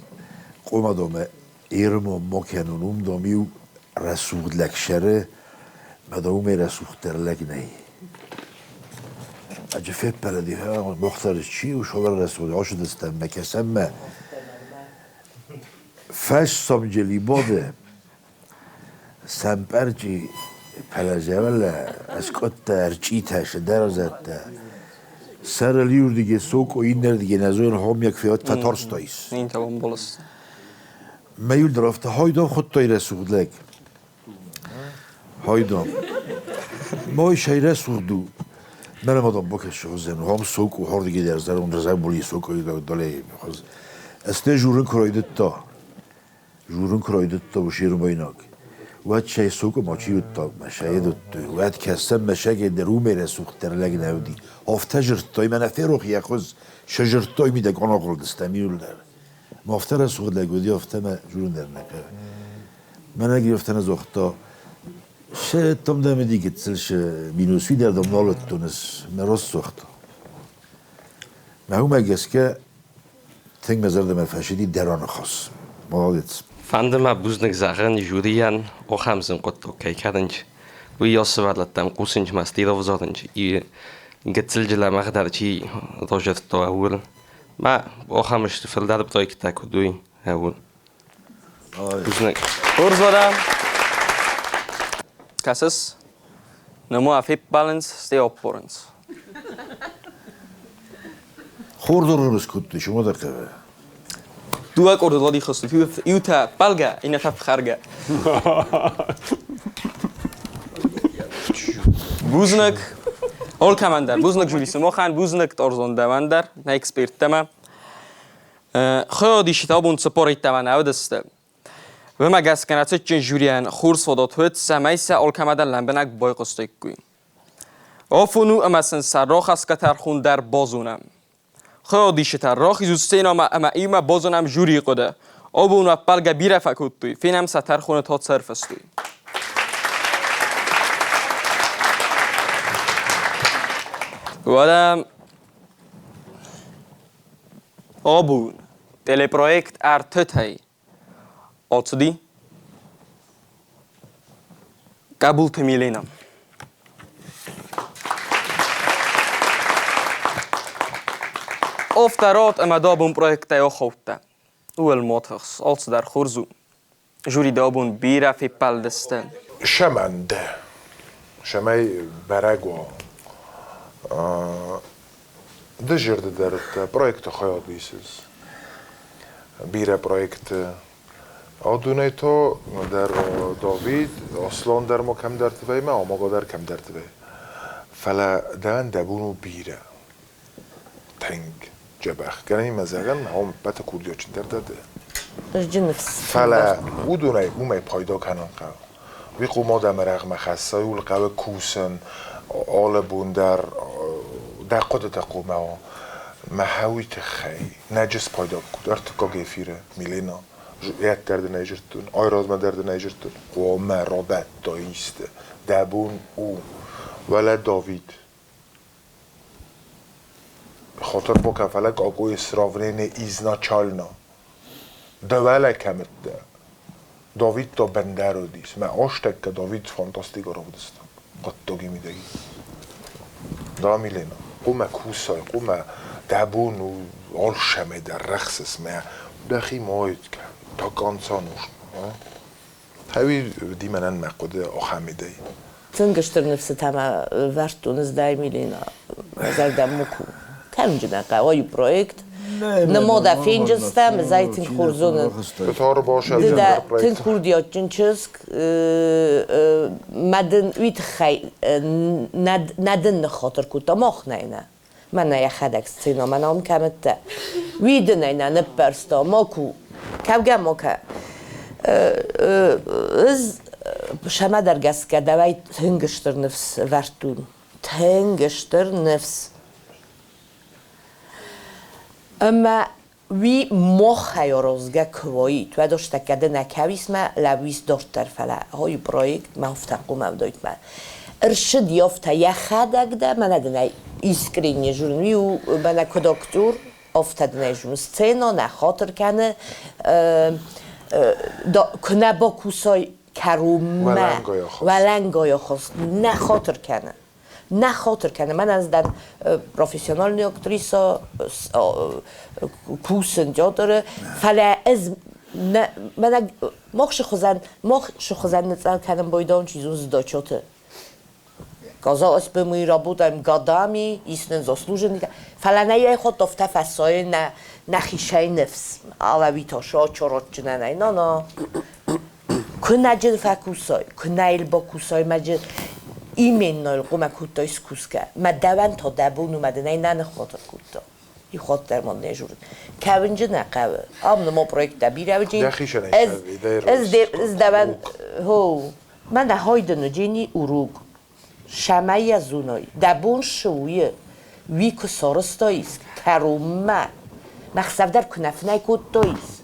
къомадомӕ Ермо ма кӕнон, уым дам иу рӕсугъд лӕг сӕры, мӕ да уымӕй рӕсугъддӕр лӕг нӕй. Аджы феппӕлыди, Мохтар чи у, шовар рӕсугъд, ащыдыстӕм мӕ кӕсӕм мӕ. Фӕссамджели боды сӕмпӕрчъи пӕлӕзӕвӕлӕ ӕскъудтӕ, ӕрчъитӕ, шыдӕрзӕттӕ. Сӕрыл иурдыге соко, иннӕрдыге нӕзон хомяк феот фӕтарстайс. Мӕ иу дӕр афтӕ хайдан хуыдтой рӕсугъд лӕг. Хайдан. Мой шай рӕсугъд у. Мӕнӕ ма дам бакӕсугъдзӕн, хам соко, хардыге дӕр зӕронд разӕбули соко дале. Ӕсте журын куы райдыдта, журын куы райдыдта уыцы уӕд сӕ соко ма чи уыдта, мӕ сӕ уыдтой. Уӕд кӕсӕм, мӕ сӕгӕй дӕр уымӕй рӕсугъддӕр лӕг нӕ уыди. Афтӕ жырдтой, мӕнӕ ферох йӕ хуыз, сӕ жырдтой мидӕг аныгъуылдыстӕм иуылдӕр. Афтӕ рӕсугъд лӕг уыди, афтӕ мӕ журын дӕр нӕ хъӕуы. Мӕнӕ афтӕ нӕ загъта, се там дӕм ди гыццыл се минус уый дӕр дам нал уыдтон ӕз, мӕ рост загъта. Мӕ уымӕ гӕсгӕ тынг мӕ зӕрдӕмӕ фӕсыди дӕ раныхас. Молодец. Фӕнды мӕ бузныг зӕгъын жюрийӕн ахӕм зын хъуыддаг кӕй кӕнынц. Уый сывӕллӕттӕм хъусынц мӕ стиловзарынц и гыццылджы лӕмӕгъдӕр чи разырдта, ууыл. Мӕ ахӕм сты фылдӕр проекттӕ куыд уый, ууыл. Бузныг. Хорз уӕдӕ. Кӕсыс, нӕма феппӕлынц, стӕй аппарынц. Хорз ӕрхъуыды кодтой, чумӕ дӕр хъӕуы. Дыууӕ къорды ладих сты, иутӕ ппӕлгӕ, иннӕтӕ фхӕргӕ. Бузныг алкӕмӕн дӕр, бузныг жюри сымахӕн, бузныг Торзон дӕуӕн дӕр, нӕ эксперттӕмӕ. Хайадисджытӕ абон 47 ӕвдысты. Уымӕ гӕсгӕ нӕ цытджын жюрийӕн хорз фадат уыд, цӕмӕй сӕ алкӕмӕдӕр лӕмбынӕг байхъуыстаиккой. Афон у ӕмӕ сын сӕ рахӕсгӕ тӕрхон дӕр базонӕм. Хайадисджытӕ рахизут сценӕмӕ ӕмӕ иумӕ базонӕм жюрийы хъуыды. Абон ӕппӕлгӕ бирӕ фӕкодтой, фенӕм сӕ тӕрхоны та цы ӕрфыстой. Уӕдӕ абон телепроект ӕртытӕй ацыди Къӕбулты Милена. Афтӕ рад ӕмӕ дӕ абон проекттӕй ахаудта. Ууыл ма тыхс, алцыдӕр хорз у. Жюри дӕ абон бирӕ феппӕлдысты. Сӕмӕн дӕ, цӕмӕй бӕрӕг уа, ды зӕрды дардта проекты хайад исыс. Бирӕ проектты. Адонӕй та дӕр Давид, Аслан дӕр ма кӕмдӕрты вӕййы ӕмӕ Амага дӕр кӕмдӕрты вӕййы. Фӕлӕ дӕн дӕ бон у бирӕ. Тынг дзӕбӕх. Кӕнӕ зӕгъӕн, ам ӕппӕты курдиатджындӕр дӕ ды. Фӕлӕ уыдонӕй уымӕй пайда кӕнын хъӕуы. Уый хъуамӕ адӕмы рӕгъмӕ хӕсса, ууыл хъӕуы кусын, алы бон дӕр дӕ хъуыдытӕ хъуамӕ уа. Мӕ уый тыххӕй нӕджы спайда кодта ӕртыккаг эфиры Милена. Йӕ дӕр дын ӕй зыдтон, айразмӕ дӕр дын ӕй зыдтон. Хъуамӕ рабадта исты. Дӕ бон у. Уӕлӕ Давид. Хатыр бакӕн, фӕлӕ какое сравнение изначально. Дӕуӕлӕ кӕмыдтӕ? Давид та бӕндӕр уыдис. Мӕ азтӕккӕ Давид фантастикӕ равдыста. Хъуыддаги мидӕги. Да, Милена, хъуамӕ кусай, хъуамӕ дӕ бон у алцӕмӕй дӕр рӕхсыс мӕ дӕхи ма айд кӕн. До конца нужно. Хӕуи ди мӕнӕн мӕ хъуыды ахӕм идей. Тынг стыр ныфсытӕ мӕ вӕрдтон ӕз дӕ, Милена, мӕ зӕрдӕ муку. Кӕнджынӕ хъӕуы проект. Нымода фенджынстӕм, ӕз ӕй тынг хорз зонын. Ды дӕ тынг курдиатджын чызг, мӕ дын уый тыххӕй нӕ дын ныххатыр кодта, мах нӕй нӕ. Мӕнӕ йӕхӕдӕг сцена, мӕнӕ уым кӕмӕттӕ. Уый дын ӕй нӕ ныппӕрста, ма ку. Кӕугӕ ма кӕ. Ӕз сӕмӕдӕр гӕсгӕ дӕуӕй тынг стыр ныфс вӕрдтон. Тынг стыр ныфс. Ӕмӕ уый мохӕй аразгӕ куы уаид, уӕд ӕстӕккӕ ды нӕ кӕуис мӕ, лӕууис дарддӕр, фӕлӕ хойы проект мӕ афтӕ хъуамӕ уыдаид мӕ. Ӕрсыд афтӕ йӕхӕдӕг дӕ, мӕнӕ дын ӕй искренне зонын, уый у мӕнӕ куыд актер, афтӕ дын ӕй зонын. Сцена нӕ хатыр кӕны, куы нӕ бакусай кӕронмӕ, уӕлӕнгай ахаст, нӕ хатыр кӕны. Нӕ хатыр кӕны. Мӕнӕ ӕз дӕн профессиональный актриса, кусын театры, фӕлӕ ӕз мӕнӕ мах хуызӕн, мах хуызӕн ныцъӕл кӕнын байдайын, чи зоны, сдачаты. Казалось бы, мы работаем годами, иснын заслуженный, фӕлӕ нӕ йӕ хатт афтӕ фӕсайы нӕ нӕхицӕй ныфс. Алӕуи та сачоротджынӕнӕй, на-на. Куынӕджы фӕкусай, куынӕ йыл бакусай, мӕ именно йыл хъуамӕ кодтай скусгӕ. Мӕ дӕуӕн та дӕ бон у, мӕ дын ӕй нӕ ныххатыр кодта. И хатт дӕр ма не журын. Кӕуынджы нӕ хъӕуы. Ам ныма проекттӕ бирӕ уыди. Ӕз, ӕз дӕуӕн, хо, мӕнӕ хайдыны джини урок. Сӕмӕй зоной, дӕ бон цы у, уый куы сарӕзтаис кӕронмӕ, мӕхсӕв дӕр куы нӕ фынӕй кодтаис.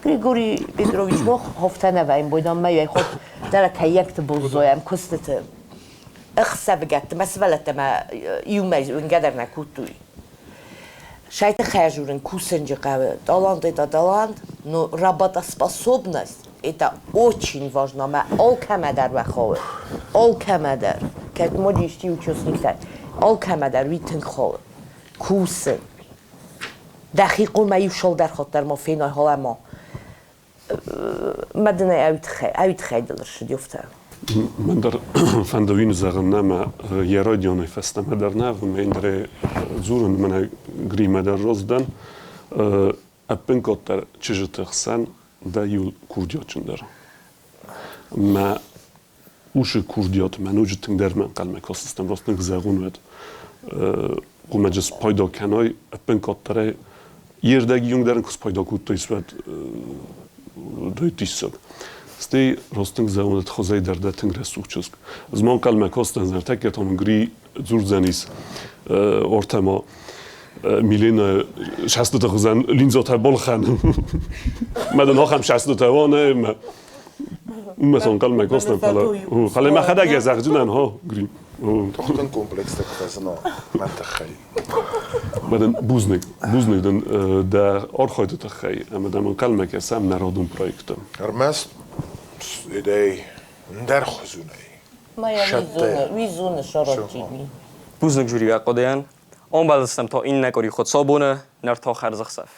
Григорий Петрович мах хофтӕ нӕ вӕййӕм, бойдан мӕйӕ хот дӕр кӕййӕгты боззайӕм куыстыты. Ӕхсӕвыгӕтты мӕ сывӕллӕттӕ мӕ иумӕ уынгӕ дӕр нӕ кодтой. Сайты хӕжурын кусынджы хъӕуы. Талант это талант, но работоспособность это очень важно. Мӕ алкӕмӕ дӕр уӕ хъӕуы. Алкӕмӕ дӕр. Кӕд ма исчи участниктӕ, алкӕмӕ дӕр уый тынг хъӕуы. Кусын. Дӕхи хъуамӕ иу шалдӕр хатт дӕр ма фенай халӕма. Мӕ дын ӕй ӕй тыххӕй дыл ӕрцыди афтӕ. Мӕн дӕр фӕнды уин зӕгъын, нӕ йӕ райдианӕй фӕстӕмӕ дӕр нӕ, мӕ ӕндӕрӕй дзурын, мӕнӕ гримӕ дӕр роздӕн. Ӕппынкъаддӕр чызджыты хсӕн дӕ иу курдиатджындӕр. Мӕ усы курдиат мӕ ноджы тынгдӕр мӕ ӕнхъӕлмӕ кастыстӕм, раст тынг зӕгъон уӕд. Хъуамӕ спайда кӕнай ӕппынкъаддӕрӕй йе рдӕг иунгдӕр ын куы спайда кодтай, уӕд диссаг. Стӕй раст тынг зӕгъон, хуызӕй дӕр дӕ тынг рӕсугъд чызг. Ӕз ма ӕнхъӕлмӕ кастӕн, ныртӕккӕ та мын Гри дзурдзӕнис ортӕ Милена шастыты хуызӕн линзотӕ балхӕн. Мӕ дын ахӕм шастытӕ уа, нӕ мӕ Уымӕ ӕнхъӕлмӕ кастӕн, фӕлӕ фӕлӕ мӕхӕдӕг йӕ зӕгъджынӕн, хо, Гри. Тохтын комплекстӕ куы фӕзына мӕн тыххӕй. Мӕ дын бузныг, бузныг дын дӕ архайды тыххӕй ӕмӕ дӕм ӕнхъӕлмӕ кӕсӕм нӕ радон проекты. Ӕрмӕст идей ндӕр хуызунӕй. Уый зоны сараджини. Бузныг жюри ахъуыдыйӕн. Омбӕлдзыстӕм та иннӕ къуыри Хуыцаубоны, ныр та хӕрзӕхсӕв.